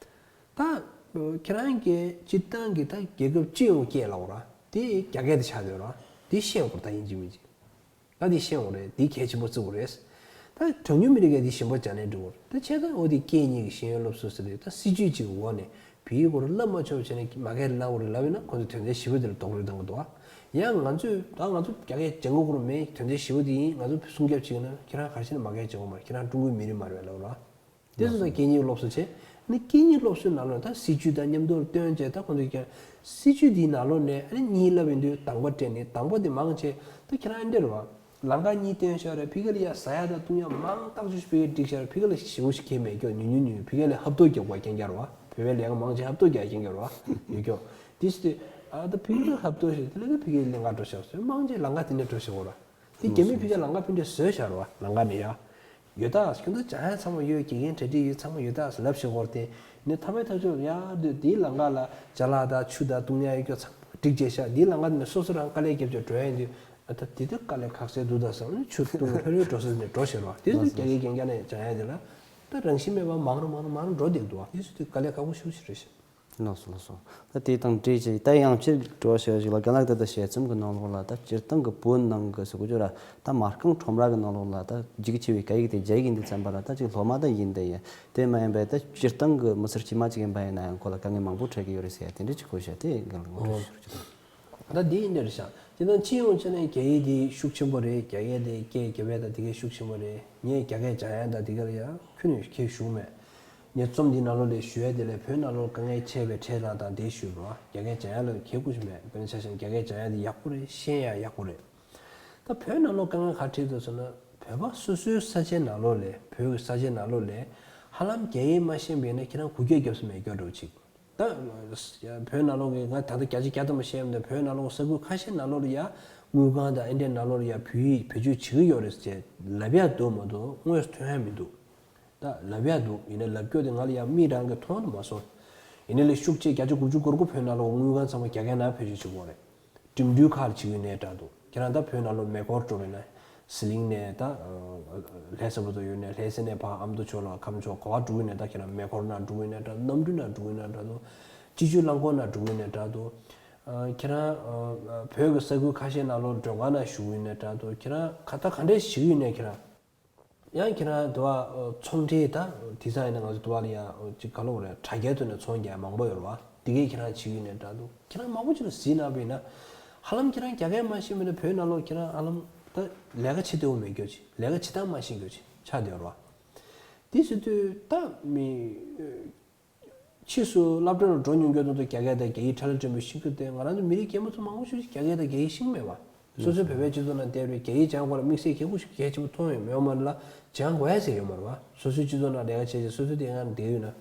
བ། ད་ཁྱེད་རང་གི་སྤྱིར་བཏང་གི་ད་རྒྱལ་ཁབ་སྤྱི་ཡོངས་སྐད་ལབ་དགོས་ར། དེ་རྒྱ་སྐད་དེ་ཆགས་བསྡད་ཡོད་ར། དེ་ཤེས་དགོས་རེད། ད་ཡིན་གཅིག་མིན་གཅིག་ད་དེ་ཤེས་དགོས་རེད། དེ་གལ་ཆེན་པོ་བརྩི་དགོས་རེད། ད་གྲངས་ཉུང་མི་རིགས་སྐད་དེ་ཞིམ་པོ་སྦྱང་ནས་འགྲོ་དགོས་རེད། ད་བྱས་ཙང་འོ་དེ་སྐད་གཉིས་ཀྱི་ཤེས་ཡོན་སློབ་གསོ་ཟེར་དེ་ད་སྲིད་ཇུས་གཅིག་གི་འོག་ནས་བོད་ཡིག་སྐོར་བསླབ་མ་ཆོག་བྱས་ནས་མ་སྐད་བསླབ་དགོས་རེད་ལབ་ཡོད་ན་ཁོང་ཚོས་དོན་ཚན་བཞི་པོ་དེ་ལ་རྡོག་རོལ་གཏོང་གི་འདུག་བ། ཡང་ང་ཚོས་ད་ང་ཚོ་རྒྱ་སྐད་སྦྱང་དགོས་དགོས་མེད། དོན་ཚན་བཞི་པོ་དེ་ཡིན། ང་ཚོ་སྲུང་སྐྱོབ་བྱེད་ཀྱི་ན་ཁྱེད་རང་ག་རེ་བྱས་ནས་མ་སྐད་སྦྱང་དགོས་མ་རེད། ཁྱེད་རང་ཀྲུང་གོའི་མི་རིགས་མ་རེད་ལབ་ར། དེ་ཚོ་ད་སྐད་གཉིས་སློབ་གསོ་བྱས། ནི་སྐད་གཉིས་སློབ་གསོའི་ནང་ལ་ད་སྲིད་ཇུས་དང་མཉམ་དུ་བཏོན་བྱས་ད་ཁོང་ཚོས་ཀྱང་སྲིད་ཇུས་འདིའི་ནང་ལོགས་ནས་ཨ་ནི་གཉིས་ལབ་ཡིན་དུས་དང་པོ་སྤྲད་ནས་དང་པོ་དེ་མང་ཆེ་ད་ཁྱེད་རང་ཨ་འདྲ་རེད་བ། ལམ་ཁ་གཉིས་བཏོན་བཞག་རེད། ཕ་གི་ལ་ཡ་ཟ་ཡ་དང་བཏུང་ཡ་མང་ཐག་ཆོད་ཕ་གིར་བསྒྲིགས་བཞག་རེད། ཕ་གི་ལ་ཞེ་པོ་ཞིག་གལ་མེད་ཀྱོག་ཉུང་ཉུང་ཉུང་ཕ་གི་ལ་ཧབ་ཐོབ་རྒྱག་པ་རྐྱང་རྐྱང་རེད་བ། བོད་པའི་ལས་ཀ་མང་ཆེ་ཧབ་ཐོབ་རྒྱག་རྐྱང་རྐྱང་རེད་བ། ཡོད་ཀྱོག་དེ་སྲིད་དུས་ཨ་ད་ཕ་གི་ལ་ཧབ་ཐོབ་ཞིག་དེ་ལ་ད་ཕ་གི་ལ་ལམ་ཁ་འགྲོ་བཞག་ཟེར་མང་ཆེ་ལམ་ཁ་དེ་འདྲ་འགྲོ་བཞག་གོ་ར། དེ་རྒྱ་མིས་ཕ་གི་ལམ་ཁ་ཕན་འབྲས་བཟོས་བཞག་རེད་བ། ལམ་ཁ་ནས་ཡ། ཡོད་ད། ཁྱོད་ཚོ་སྦྱང་ཡ་ཚང་མ་ཡོད། དགེ་རྒན་གྲ་སྒྲིག་ཡོད། ཚང་མ་ཡོད་ད་ཟེར་ལབ་བཞག་གོ་ར། དེ་ནས་མཐའ་མའི་ཐག་གཅོད་ཡ་དུས་དེའི་ལམ་ཁ་ལ་ཅ་ལག་དང་ཆུ་དང་བཏུང་ཡ་ཡོད་ཀྱོག་ཚང་མ་སྒྲིག་བྱས་ཤག་དེའི་ལམ་ཁ་ནས་སོ་སོ་རང་དཀའ་ལས་བརྒྱབ་བྱས་འགྲོ་ཡ་ཡིན་དུས་ཨ་ད་དེ་དུས་དཀའ་ལས་ཁག་སེ་འདུག་ད་བསམ་ནས་ཆུ་བཏུང་ལྷོད་ལྷོད་འགྲོ་སོང་ནས་འགྲོ་བཞག་རེད་བ། དེ་ཚོ་རྒྱ་སྐད་རྐྱང་རྐྱང་ནས་སྦྱང་ཡ་དེ་ལ་ད་རང་བཞིན་མེད་པ་མང་རུ་མང་རུ་མང་རུ་འགྲོ་བསྡད་འདུག་བ། དེ་ཚོ་དུས་དཀའ་ལས་ཁག་པོ་ཞེ་པོ་ཞིག་རེད་ཤག་ལགས་སོ་ལགས་སོ། ད་དེ་དང་འབྲེལ་བྱས་ད་ཡང་ཕྱིར་འགྲོ་བ་ཞེས་ཞིག་ལ་རྒན་ལགས་ད་ལྟ་དཔྱད་རྩོམ་གྱི་ནང་ལོགས་ལ་ད་སྤྱིར་བཏང་གི་བོད་ནང་གི་ཟེར་དགོས་རྒྱུ་ར་ད་མ་རྐང་ཁྲོམ་ར་གི་ནང་ལོགས་ལ་ད་རྒྱུགས་ཆེ་བའི་སྐད་ཡིག་དེ་རྒྱ་ཡིག་ཡིན་དུས་ཙམ་པ་ལ་ད་ཅིག་སློབ་མ་ད་ཡིན་དེ་ཡིན་དེ་མ་ཡིན་པའི་ད་སྤྱིར་བཏང་གི་མི་སེར་དཀྱུས་མ་ཅིག་ཡིན་པ་ཡིན་ན་ཡང་ཁོ་ལ་དཀའ་ངལ་མང་པོ་འཕྲད་ཀྱི་ཡོད་རེད་ཟེར་ཡ་དེ་འདྲ་ཅིག་གོ་ཤེས་དེ་རྒན་ལགས་ངོ་སྤྲོད་ཞུ་རྒྱུ་དང་། ད་འདི་ཡིན་འདིར་བཞག་དེ་དང་སྤྱི་ཡོངས་བྱས་ན་རྒྱ་ཡིག་དེ་ཤུགས་ཆེན་པོ་རེད། རྒྱ་སྐད་དེ་སྐད་རྒྱབ་ཡ་ད་དེ་གའི་ཤུགས་ཆེན་པོ་རེད། ངས་རྒྱ་སྐད་སྦྱང་ཡ་ད་དེ་ག་ལ་ཡ་ཁྱོན་ནས་ཁྱེད་ཞུགས་མེད། ངས་རྩོམ་འདི་ནང་ལོགས་ལས་ཞུ་ཡ་དེ་ལས་བོད་ནང་ལོགས་དཀའ་ངལ་འཕྲད་པའི་འཕྲད་སྟངས་དང་དེ་ཞུས་པ། རྒྱ་སྐད་སྦྱང་ཡ་ལ་གལ་དགོས་ཞིག་མེད། དཔེར་ན་ཆ་བཞག་ན་རྒྱ་སྐད་སྦྱང་ཡ་དེ་ཡག་པོ་རེད། ཤེས་ཡ་ཡག་པོ་རེད། ད་བོད་ནང་ལོགས་དཀའ་ངལ་ག་འཕྲད་འདུག་ཟེར་ན་བོད་པ་སོ་སོའི་ས་ཆའི་ནང་ལོགས་ལས་བོད་ཀྱི་ས་ཆའི་ནང་ལོགས་ལས་ཧ་ལམ་རྒྱ་ཡིག་མ་ཤེས་པ་ཡིན་ན་ཁྱེད་རང་གུ་གྱོད་རྒྱབ་ས་མེད་སྐྱོ་འགྲོ་ཅིག་ད་བོད་ནང་ལོགས་ཀྱི་ང་ད་ལྟ་བརྒྱ་ཆ་བརྒྱ་ཐམ་པ་བཤད་མི་འདུག་བོད་ནང་ལོགས་ས་ཁུལ་ཁ་ཤས་ནང་ལོགས་ལ་ཡ་དངུལ་ཁང་དང་ཨེ་འདྲའི་ནང་ལོགས་ལ་ཡ་བོད་ཡིག་བེད་སྤྱོད་བྱེད་ཀྱི་ཡོད་རེད་ཟེར་ལབ་ཡ་འདུག་མ་གཏོགས་དངོས་སུ་ཐོན་ཡ་མི་འདུག་ད་ལབ་ཡ་འདུག་ཡིན་ནའི་ལབ་སྐྱོ་དེ་ང་ལ་ཡ་མིག་རང་གིས་མཐོང་དུ་མ་སོང་། ཡིན་ནའི་ལས་ཤུགས་ཆེ་བརྒྱ་ཆ་དགུ་བཅུ་གོ་དགུ་བོད་ནང་ལོགས་དངུལ་ཁང་ཚང་མ་རྒྱ་སྐད་ནང་བེད་སྤྱོད་བྱེད་ཀྱི་ཡོད་རེད། འགྲིམ་འགྲུལ་ཁག་ལ་བྱེད་ཀྱི་ཡོད་ནའི་འདྲ་འདུག་ཁྱེད་རང་ད་བོད་ནང་ལོགས་མེ་འཁོར་འགྲོ་བས་ན་ཟི་ལིང་ནས་ད་ལྷ་ས་བར་དུ་ཡོད་ནའི་ལྷ་ས་ནས་ཕར་ཨ་མདོ་ཕྱོགས་ལ་ཁམས་ཕྱོགས་ག་པར་འགྲོ་གི་ཡོད་ནའི་ད་ཁྱེད་རང་མེ་འཁོར་ནང་འགྲོ་གི་ཡོད་ནའི་འདྲ། གནམ་གྲུ་ནང་འགྲོ་གི་ཡོད་ནའི་འདྲ་འདུག་སྤྱི་སྤྱོད་རླངས་འཁོར་ནང་འགྲོ་གི་ཡོད་ནའི་འདྲ་འདུག་ཁྱེད་རང་བོད་ཀྱི་ས་ཁུལ་ཁ་ཤས་ནང་ལོགས་མགྲོན་ཁང་ནང་བཞུགས་ཡོད་ནའི་འདྲ་འདུག་ཁྱེད་རང་ག་ད་ག་འདྲས་བྱེད་ཀྱི་ཡོད་ནའི་ཁྱེད་རང་། ཡང་ཁྱེད་རང་དུ་བ་ཚོང་འབྲེལ་ད་དེང་སང་ཡིན་ན་ང་ཚོ་དུ་བ་ལ་ཡང་ཅིག་ག་ལབ་དགོས་རེད། དྲ་རྒྱའི་ཐོག་ནས་ཚོང་རྒྱག་མང་པོ་ཡོད་རེད་བ། དེ་གས་ཁྱེད་རང་བྱེད་ཀྱི་ཡོད་ནའི་འདྲ་འདུག་ཁྱེད་རང་མང་པོ་ཅིག་ལ་གཟིགས་གནང་བ་ཡིན་ན་ཧ་ལམ་ཁྱེད་རང་རྒྱ་སྐད་མ་ཤེས་པ་ཡིན་ན་བོད་ནང་ལོགས་ཁྱེད་རང་ཧ་ལམ་ད་ལས་ཀ་བྱེད་འདོད་པ་མེད་རྒྱུ་ཅིག་ལས་ཀ་བྱེད་སྟངས་མ་ཤེས་རྒྱུ་ཅིག་ཆགས་བསྡད་ཡོད་རེད་བ། དེ་ཟེར་དུས་ད་མི་ ཕྱིས་སུ་སློབ་གྲྭ་ལ་འགྲོ་མྱོང་མཁན་ཚོ་རྒྱ་སྐད་དང་རྒྱ་ཡིག་ཁྲ་ལ་ཕྲན་བུ་ཤེས་ཀྱི་འདུག། ང་རང་ཚོ་མི་རིགས་སྐྱེས་མ་ཚོ་མང་པོ་ཞིག་རྒྱ་སྐད་དང་རྒྱ་ཡིག་ཤེས་ཀྱི་མེད་པ། སོ་སོའི་བོད་པའི་སྤྱི་ཚོགས་ནང་བསྡད་པའི་རྒྱ་ཡིག་སྦྱང་དགོས་ལ་དམིགས་བསལ་གལ་པོ་ཞིག་གལ་ཆེན་པོ་མཐོང་ཡོད་མེད། ཡོད་མ་རེད་ལ། སྦྱང་དགོས་ཟེར་ཡོད་མ་རེད་བ། སོ་སོའི་སྤྱི་ཚོགས་ནང་ལས་ཀ་བྱས་བྱས་སོ་སོའི་སྡེ་ཁག་ནང་བསྡད་ཡོད་ན།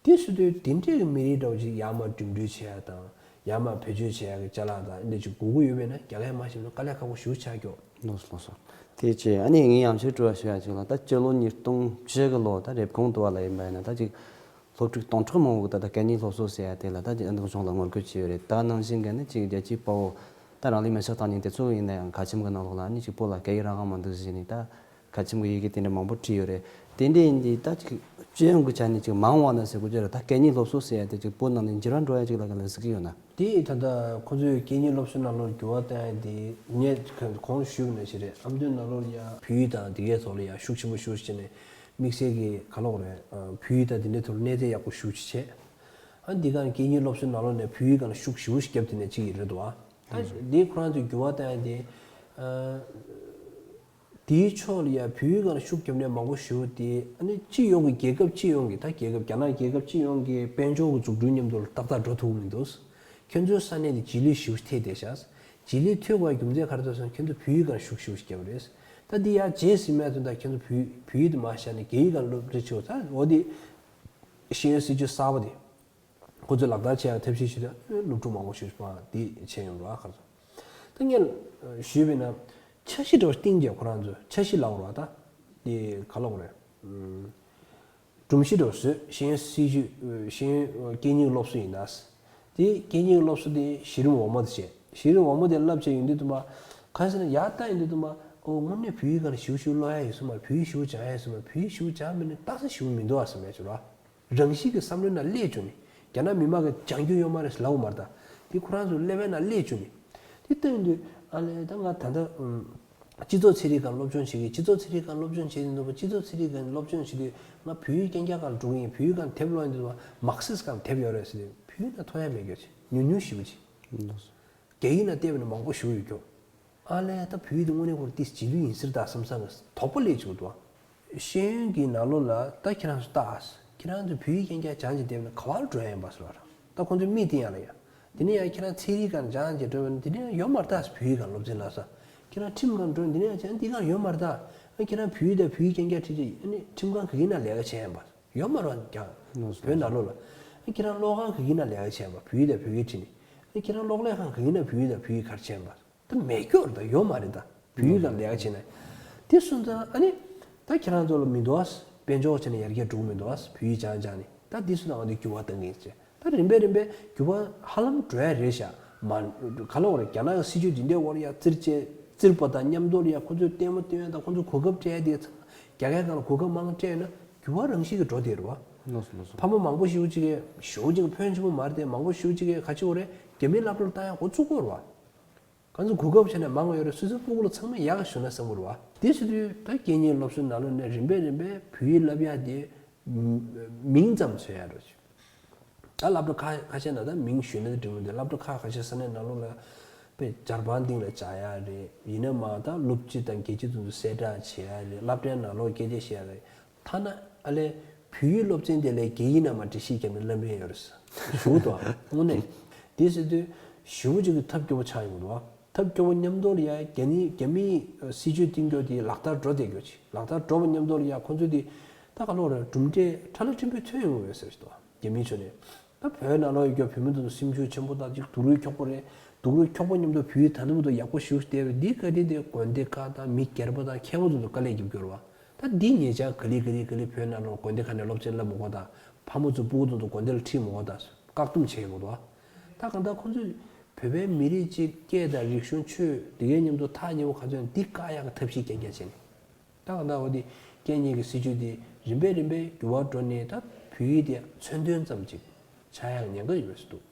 དེ་སུ་དུས་དེ་འདྲའི་མི་རིགས་འདྲ་བོ་ཅིག་ཡར་མར་འགྲིམ་འགྲུལ་བྱེད་ཡ་དང་། ཡར་མར་བེད་སྤྱོད་བྱེད་ཡ་གི་ཅ་ལག་དང་འདི་ཅིག་དགོས་ཀྱི་ཡོད་པས་ན། རྒྱ་སྐད་མ་ཤེས་ན་དཀའ་ལས་ཁག་པོ་ཞེ་པོ་ཆགས་ཀྱི་ཡོད། ལགས་སོ་ལགས་སོ། དེ་བྱས་ཨ་ནི་ངས་ཡང་ཞིབ་དྲི་བ་ཞུ་ཡ་ཅིག་ལ། ད་སྤྱི་ལོ་ཉིས་སྟོང་བཅུ་གི་ལོ་ད་རེབ་གོང་དུ་བ་ལ་ཡིན་པ་ཡིན་ན། ད་ཅིག་སློབ་ཕྲུག་སྟོང་ཕྲག་མང་པོ་གི་ད་ལྟ་སྐད་གཉིས་སློབ་གསོ་ཟེར་ཡ་དེ་ལ་ད་ཅིག་ཨ་འདུག་གཞུང་ལ་ངོ་རྒོལ་བྱས་ཡོད་རེད། ད་ནང་བཞིན་ག་ནི་ཅིག་རྒྱལ་སྤྱིའི་དཔའ་བོ་ད་རང་ལུས་མེར་སྲེག་བཏང་མཁན་དེ་ཚོ་ཡིན་ན་ཡང་ཁ་ཆེམས་གི་ནང་ལོགས་ལ་ཨ་ནི་ཅིག་བོད་ལ་སྐད་ཡིག་རང་དབང་མ་འདུག་ཟེར་ནས། ད་ཁ་ཆེམས་གི་ཡི་གེ་དེ་འདྲ་མང་པོ་བྲིས་ཡོད་རེད། དེ་འདྲ་ཡིན་དུས་ད་ཅིག་སྤྱི་ཡོངས་གི་ཆ་ནས་ཅིག་མང་བ་ན་ཟེར་དགོས་ཀྱི་རེད། ད་སྐད་གཉིས་སློབ་གསོ་ཟེར་ཡ་དེ་ཅིག་བོད་ནང་ནས་འགྱུར་བ་འགྲོ་ཡ་ཅིག་ལ་ག་ལ་གཟིགས་ཀྱི་ཡོད་ན། དེ་ད་ལྟ་ཁོ་ཚོའི་སྐད་གཉིས་སློབ་གསོའི་ནང་ལོགས་འགྱུར་བ་གཏོང་ཡ་དེ་ངས་གོང་ཞུས་པ་ནང་བཞིན་རེད། ཨ་མདོའི་ནང་ལོགས་ལ་ཡ་བོད་ཡིག་དང་དེ་གའི་ཐོག་ལ་ཡ་ཤུགས་ཆེན་པོ་ཞེ་པོ་ཅིག་བྱས་ནས་དམིགས་བསལ་གྱི་ག་ལབ་དགོས་རེད། བོད་ཡིག་དང་དེ་འདྲའི་ཐོག་ལ་གནས་ཚད་ཡག་པོ་ཞེ་པོ་ཅིག་བྱས། ཨ་འདི་ག་སྐད་གཉིས་སློབ་གསོའི་ནང་ལོགས་ནས་བོད་ཡིག་སྒང་ལ་ཤུགས་ཞེ་པོ་ཞིག་བརྒྱབ་དེ་ནས་ཅིག་ཡིན་རེད་འདུག་ཨ། ད་འདི་ཁོ་རང་ཚོས་འགྱུར་བ་གཏོང་ཡ་དེ། དེའི་ཕྱོགས་ལ་ཡ་བོད་ཡིག་སྒང་ལ་ཤུགས་རྒྱབ་མཁན་མང་པོ་ཞེ་པོ་དེ་ཨ་ནི་སྤྱི་ཡོངས་ཀྱི་རྒྱལ་ཁབ་སྤྱི་ཡོངས་ཀྱི་ད་རྒྱལ་ཁབ་རྒྱ་ནག་རྒྱལ་ཁབ་སྤྱི་ཡོངས་ཀྱི་དཔལ་འབྱོར་གྱི་འཛུགས་སྐྲུན་མཉམ་དུ་ལ་ཏག་ཏག་འགྲོ་ཐུབ་ཀྱི་མི་འདུག། ཁྱོད་ཚོའི་ས་གནས་དེ་རྗེས་ལུས་ཞེ་པོ་ཐེབས་བསྡད་ཤག། རྗེས་ལུས་ཐེབས་དགོས་རྒྱུ་མཚན་ག་རེ་འདུག་ཟེར་ན་ཁྱོད་ཚོ་བོད་ཡིག་སྒང་ལ་ཤུགས་ཞེ་པོ་རྒྱབ་རེད། ད་འདི་ཡ་རྗེས་ཟིན་མེད་དུ་ད་ཁྱོད་ཚོ་བོད་བོད་ཡིག་དེ་མར་བཞག་ནས་རྒྱ་ཡིག་སྒང་ལ་སློབ་ཁྲིད་བྱེད་དགོས། ད་འོ་དེ་ཤེས་ཡོན་སྲིད་བྱུས་གསར་པ་དེ། ཁོ་ཚོས་ལག་བསྟར་བྱེད་ཡག་ཐབས་ཤེས་ཞིག་དང་སློབ་ཕྲུག་མང་པོ་ཞིག་པ་འདི་བྱས་ཡོང་རོགས་ཁ་ཚོ། ད་ངས་ཞུས་པས་ན་འཆར་གཞི་འདྲ་བོ་བཏིང་རྗེས་ཁོ་རང་ཚོས་འཆར་གཞི་ལབ་རོགས་ད་འདི་ག་ལབ་དགོས་རེད། སྒྲོམ་གཞི་འདྲ་བོ་བཟོས། ཤེས་ཡོན་སྲིད་བྱུས་ཤེས་ཡོན་སྐད་གཉིས་སློབ་གསོ་ཡིན་ད། དེ་སྐད་གཉིས་སློབ་གསོ་དེ་གཞི་རིམ་འོག་མ་དེ་བྱས། གཞི་རིམ་འོག་མ་དེ་བསླབ་བྱས་ཡོང་དུས་དུ་མ་ག་ཟེར་ན་ཡག་ལྟ་ཡོང་དུས་དུ་མ་ཨོ་དངོས་གནས་བོད་ཡིག་སྒང་ལ་ཞེ་པོ་ཞེ་པོ་ཀློག་ཡག་ཡོད་ས་མ་རེད། བོད་ཡིག་ཞེ་པོ་སྦྱང་ཡག་ཡོད་ས་མ་རེད། བོད་ཡིག་ཞེ་པོ་སྦྱང་མེད་ན་རྟགས་གསལ་ཞེ་པོ་མི་འདུག་ཨ་བསམ་ཡག་བྱུང་ར། རང་བཞིན་གྱི་བསམ་བློའི་ནང་སླེབས་བྱུང་ནས། རྒྱ་ནག་མི་མང་གིས་སྦྱང་རྒྱུ་ཡོད་མ་རེད་ཟེར་ལབ་པ་མ་རེད་ད། དེ་ཁོ་རང་ཚོའི་ཀླད་པའི་ནང་སླེབས་བྱུང་ནས། དེ་ལྟ་ཡོང་དུས་ཨ་ལས་ད་ང་ད་ལྟ་ཨུམ། སྤྱི་ཚོགས་ཚན་རིག་སྒང་སློབ་སྦྱོང་བྱེད་ཀྱི། སྤྱི་ཚོགས་ཚན་རིག་སྒང་སློབ་སྦྱོང་བྱེད་ཡིན་འདུག་པ། སྤྱི་ཚོགས་ཚན་རིག་སྒང་སློབ་སྦྱོང་བྱེད་དུས་ང་བོད་ཡིག་རྐྱང་རྐྱང་སྒང་ལ་འགྲོ་གི་ཡིན། བོད་ཡིག་སྒང་དེབ་ཀློག་ཡིན་འདུག་པ། མར་ཁེ་སི་སྒང་དེབ་ཡོད་རེད་ཟེར་དུས་བོད་ཡིག་ནང་མཐོང་ཡག་མེད་རྒྱུ་ཅིག་ཉུང་ཉུང་ཞེ་པོ་ཅིག། རྒྱ་ཡིག་ནང་བལྟས་པ་ན་མང་པོ་ཞེ་པོ་ཡོད་རྒྱུ། ཨ་ལས་ད་བོད་ཡིག་དེ་དངོས་གནས་ཁོ་རང་ཏོག་ཙམ་རྗེས་ལུས་ཡིན་ཟེར་ད་བསམ་བསམ་གི་དོགས་པ་སླེབས་བྱུང་འདུག། ཤེས་ཡོན་གྱི་ནང་ལོགས་ལ་ད་ཁྱེད་རང་ཚོ་ལྟ་ཨ། ཁྱེད་རང་ཚོ་བོད་ཡིག་རྐྱང་རྐྱང་སྦྱངས་བྱས་བསྡད་ན་ག་པར་འགྲོ་ཡ་ཡིན་པ་ཟེར་བ་ར། ད་ཁོང་ཚོའི་མིག་དེ་ཡང་ལ་ཡ། དེ་ནས་ཡང་ཁྱེད་རང་ཚན་རིག་སྒང་སྦྱངས་བྱས་འགྲོ་བ་ན་དེ་ནས་ཡང་ཡོད་མ་རེད་ད། བོད་ཡིག་སྒང་སློབ་ཚན་ལ་ས། ཁྱེད་རང་ཁྲིམས་སྒང་འགྲོ་ན་དེ་ནས་ཡང་ཁྱེད་རང་འདི་སྒང་ཡོད་མ་རེད་ད། ཨ་ཁྱེད་རང་བོད་ཡིག་དང་བོད་ཡིག་རྐྱང་རྐྱང་ཁྲིད་ཅིག་ཨ་ནི་ཁྲིམས་ཁང་ག་གི་ནང་ལས་ཀ་བྱས་ཡིན་པ། ཡོད་མ་རེད་ཀྱང་། ལགས་སོ། བོད་ནང་ལོགས་ལ། ཨ་ཁྱེད་རང་གློག་ཁང་ག་གི་ནང་ལས་ཀ་བྱས་ཡིན་པ། བོད་ཡིག་དང་བོད་ཡིག་ཁྲིད་ནས། ཨ་ཁྱེད་རང་གློག་ཀླད་ཁང་ག་གི་ནང་བོད་ཡིག་དང་བོད་ཡིག་ག་རེ་བྱས་ཡིན་པ། ད་མེད་སྐྱོར་ད་ཡོད་མ་རེད་ད། བོད་ཡིག་ལ་ལས་ཀ་བྱེད་ན། དེ་སོང་ཙང་ཨ་ནི། ད་ཁྱེད་རང་ཚོ་ལ་མི་འདུག་ཨ། དཔལ་འབྱོར་བྱས་ནས་ཡར་རྒྱས་འགྲོ་གི་མི་འདུག་ཨ། བོད་ཡིག་སྦྱང་སྦྱང་ནས་ད་འདི་སོང་ཙང་ང་ཚོས་འགྱུར་བ་གཏང་གི་ཡིན་ཟེར། ད་རིམ་པས་རིམ་པས་འགྱུར་བ་ཧ་ལམ་འགྲོ་ཡ་རེད་ཤག། མ་ག་ལ་བ་རེད། རྒྱ་ནག་གི་སྲིད་ཇུས་འདི་འདྲའི་འོག་ལ་ཡ་བཙིར་བྱས་བཙིར་པ་དང་མཉམ་དུ་ལ་ཡ་ཁོ་ཚོས་ལྟད་མོ་སྟོན་ཡ་དང་ཁོ་ཚོས་གོ་སྐབས་སྤྲད་ཡ་དེ་ཚང་རྒྱ་སྐད་སྒང་ལ་གོ་སྐབས་མང་སྤྲད་ན་འགྱུར་བ་རང་བཞིན་གྱིས་འགྲོ་བསྡད་རེད་བ། ལགས་སོ་ལགས་སོ། ཕ་མ་མང་པོ་ཞེ་པོ་ཅིག་གིས་ཞེ་པོ་ཅིག་ཕོན་ཆེན་པོ་མ་རེད་དེ། མང་པོ་ཞེ་པོ་ཅིག་གིས་ག་ཅི་བ་རེད། རྒྱ་མིའི་སློབ་གྲྭར་བཏང་ཡ་འགོ་བཙུགས་ཀྱི་ཡོད་རེད་བ། གང་ཚོད་གོ་སྐབས་བྱས་ན་མང་བ་ཡོད་རེད། སོ་སོའི་སྤུ་གུ་ལ་ཚང་མས་ཡག་ཞུ་ན་བསམ་གྱི་རེད་བ། དེ་བྱེད་དུས་ད་སྐད་གཉིས་སློབ་གསོའི་ནང་ལོགས་ནས་རིམ་པས་རིམ་པས་བོད་ཡིག་བསླབ་ཡག་དེ་མིང་ཙམ་བཟོ་ཡ་རེད། ད་སློབ་གྲྭ་ཁག་ཁ་ཤས་ནང་ད་མིང་ཞུས་ན་ད་འགྲིག་མི་འདུག། སློབ་གྲྭ་ཁག་ཁ་ཤས་ས་གནས་ནང་ལོགས་ལ་དཔེ་ཇ་རི་པན་སྟེང་ལ་སྦྱར་ཡ་རེད། ཡིན་ན་མ་ད་སློབ་སྤྱི་དང་དགེ་སྤྱི་དེ་ཚོ་གསལ་བསྒྲགས་བྱེད་ཡ་རེད། སློབ་གྲྭའི་ནང་ལོགས་སྐད་ཆ་བཤད་ཡ་རེད། ཐ་ན་ཨ་ལས་བོད་ཡིག་སློབ་ཚན་དེ་ལས་རྒྱ་ཡིག་ནང་མར་འགྲེལ་བཤད་བརྒྱབ་ནས་བསླབ་མཁན་ཡོད་རེད། ཞུ་དོ་དངོས་གནས། དེ་ཟེར་དུས་ཞུ་བ་ཅིག་གི་ཐབས་སྐྱོ་པོ་ཆགས་ཡོང་གི་འདུག། ཐབས་སྐྱོ་པོ་མཉམ་དུ་ལ་ཡ་རྒྱ་ནི་རྒྱ་མིའི་སྲིད་ཇུས་བཏིང་རྒྱུ་དེ་ལག་བསྟར་འགྲོ་བསྡད་རྒྱུ་ཅིག། ལག་བསྟར་འགྲོ་བ་མཉམ་དུ་ལ་ཡ་ཁོང་ཚོས་དེ་ད་ག་ལོག་རེད། གྲུབ་འབྲས་ཁྲ་ལ་ཁྲིམས་དཔོན་ཐོན་ཡོང་གི་ཡོད་ཟེར་ཞིག་འདུག། རྒྱ་མིའི་ཕྱོགས་ནས། ད་བོད་ནང་ལོགས་ཡོད་རྒྱུ་བོད་མི་དེ་ཚོ་སེམས་ཤུགས་ཆེན་པོ་དང་ཅིག་སྡུག་རུས་ཁྱོག་པོ་རེད། སྡུག་རུས་ཁྱོག་པོ་མཉམ་དུ་བོད་ཡིག་ད་ལྟ་བར་དུ་ཡག་པོ་ཞེ་པོ་ཞིག་བསྡད་པས། འདིའི་ག་དེ་དེ་དགོན་སྡེ་ཁག་དང་མི་སྒེར་པ་དང་མཁས་པ་ཚོ་ཚོ་དཀའ་ལས་རྒྱབ་སྐྱོར་བ། ད་འདི་ཉེ་ཆར་ག་ལེ་ག་ལེ་ག་ལེ་བོད་ནང་ལོགས་དགོན་སྡེ་ཁག་ནས་སློབ་ཚན་བསླབ་མི་དགོས་དང་། ཕ་མ་ཚོ་སྤུ་གུ་ཚོ་ཚོ་དགོན་སྡེ་ལ་ཁྲིད་མི་དགོས་དང་། བཀག་སྡོམ་བྱས་ཡོང་གི་འདུག། ད་གང་ལྟར་ཁོང་ཚོས་བོད་པའི་མི་རིགས་ཀྱི་སྐད་དང་རིག་གཞུང་ཆོས་དེ་གའི་མཉམ་དུ་ཐག་ཉེ་བོ་ག་ཚོད་འདི་བཀག་ཡག་གི་ཐབས་ཤེས་རྐྱང་རྐྱང་བྱས་ནས། ད་གང་ལྟར་འོ་དེ་སྐད་གཉིས་ཀྱི་སྲིད་ཇུས་དེ་རིམ་པས་རིམ་པས་འགྱུར་བ་འགྲོ་ནས་ད་བོད་ཡིག་དེ་མཚོན་དོན་ཙམ་ཅིག་ཆགས་ཡག་ཉེན་ཁ་ཡོད་པའི་བཟོ་འདུག།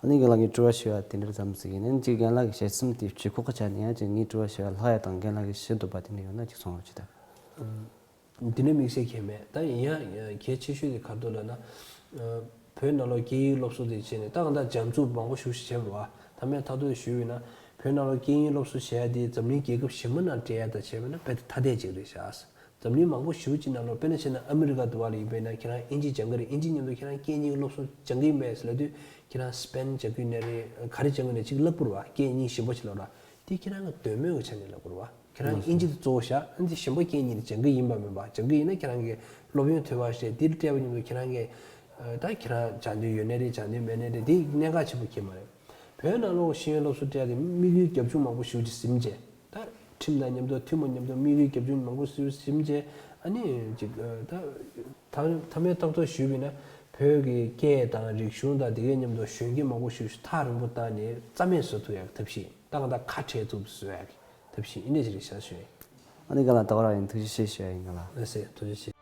ཨ་ནི་རྒན་ལགས་ཀྱིས་དྲི་བ་ཞུ་བ་དེ་འདྲ་ཙམ་ཞིག་ཡིན་ན། ཅིག་རྒན་ལགས་ཀྱི་དཔྱད་རྩོམ་དེ་ཆོས་ཁོག་གི་ཆ་ནས་ཡང་ཅིག་ངས་དྲི་བ་ཞུ་བ་ལྷག་ཡ་དང་རྒན་ལགས་ཀྱིས་ཞུ་འདོད་པ་དེ་འདྲ་ཡོད་ན་ཅིག་གསུང་རོགས་གྱིས་དང་། འདི་ནས་དམིགས་བསལ་གང་ཡང་མེད། ད་ཡིན་ཡང་གལ་ཆེ་ཤོས་དེ་ག་རེ་འདུག་ལབ་ན། བོད་ནང་ལོགས་སྐད་ཡིག་སློབ་གསོ་དེ་བྱས་ནས་ད་གང་ལྟར་སྦྱང་བརྩོན་མང་པོ་ཞེ་པོ་ཞིག་བྱས་པ་རེད་བ། ད་མཐའ་མ་ཐག་ཐུག་ཞུས་པ་ཡིན་ན། བོད་ནང་ལོགས་སྐད་ཡིག་སློབ་གསོ་བྱེད་ཡ་དེ་འཛམ་གླིང་རྒྱལ་ཁབ་གཞན་པ་ནང་འདྲེས་ཡ་དང་བྱས་པ་ཡིན་ན་དཔེ་ཐ་དད་ཅིག་རེད་ཤག། འཛམ་གླིང་མང་པོ་ཞེ་པོ་ཅིག་ནང་ལོགས། དཔེར་ན་བྱས་ན་ཨ་མི་རི་ཀ་དུ་བ་ལ་ཡིན་པས་ན། ཁྱེད་རང་ཨིན་ཇི་སྦྱང་གི་རེད། ཨིན་ཇི་མཉམ་དུ་ཁྱེད་རང་སྐད་གཉིས་ཀྱི་སློབ་གསོ་སྦྱང་གི་ཡིན་པས་ཟེར་ལབ་དུས། ཁྱེད་རང་སི་པེན་སྦྱང་གི་ཡིན་ནའི་རེད། ག་རེ་སྦྱང་གི་ཡིན་ནའི་ཅིག་ལབ་དགོས་རེད་བ། སྐད་གཉིས་གཞན་པ་ཅིག་ལབ་ར། དེ་ཁྱེད་རང་གི་འདོད་མོས་ཀྱི་ཆ་ནས་ལབ་དགོས་རེད་བ། ཁྱེད་རང་ཨིན་ཇི་དེ་གཙོ་བོ་བཞག་ཨ་ནི་གཞན་པ་སྐད་གཉིས་དེ་སྦྱང་གི་ཡིན་པ་མིན་པ། སྦྱང་གི་ཡིན་ན་ཁྱེད་རང་གི་སློབ་ཡོན་ཐོབ་པ་ཞེས་དེ་སྤྲད་པ་མཉམ་དུ་ཁྱེད་རང་གི་ད་ཁྱེད་རང་སྦྱང་འདོད་ཡོད་ནའི་རེད། སྦྱང་འདོད་མེད་ནའི་རེད། དེ་གནད་འགག་ཆེན་པོ་ཁེལ་མ་རེད། བོད་ནང་ལོགས་ཤེས་ཡོན་སློབ་གསོ་སྤྲད་དེ་དམིགས་ཡུལ་རྒྱབ་ལྗོངས་མང་པོ་ཞེ་པོ་ཅིག་ཟིན་བྱས། ད་ཁྲིམས་དང་མཉམ་དུ། ཐུན་མོང་མཉམ་དུ་དམིགས་ཡུལ་རྒྱབ་ལྗོངས་མང་པོ་ཞེ་པོ་ཟིན་བྱས། ཨ་ནི་ཅིག་ད་མཐའ་མའི་རྟགས་ཐོག་ཞུས་པ་ཡིན་ན། བོད་ཀྱི་སྐད་དང་རིག་གཞུང་དང་དེ་གའི་མཉམ་དུ་གཞོན་སྐྱེས་མང་པོ་ཞེ་པོ་ཅིག་ཐག་རིང་པོ་བཏང་ནས་རྩ་མེད་བཟོ་ཐུབ་ཡག་ཐབས་ཤེས། ད་གང་ལྟར་ཁ་བྲལ་ཐུབ་བཟོ་ཡག་གི་ཐབས་ཤེས་ཨེ་འདྲ་ཞིག་རེད་ཤག་ཞུ་ཡ་ཡིན། ཨ་ནི་ག་ལ་ད་ག་རང་ཡིན། ཐུགས་རྗེ་ཆེ་ཞུ་ཡ་ཡིན། ག་ལ། ལགས་སེ། ཐུགས་རྗེ་ཆེ།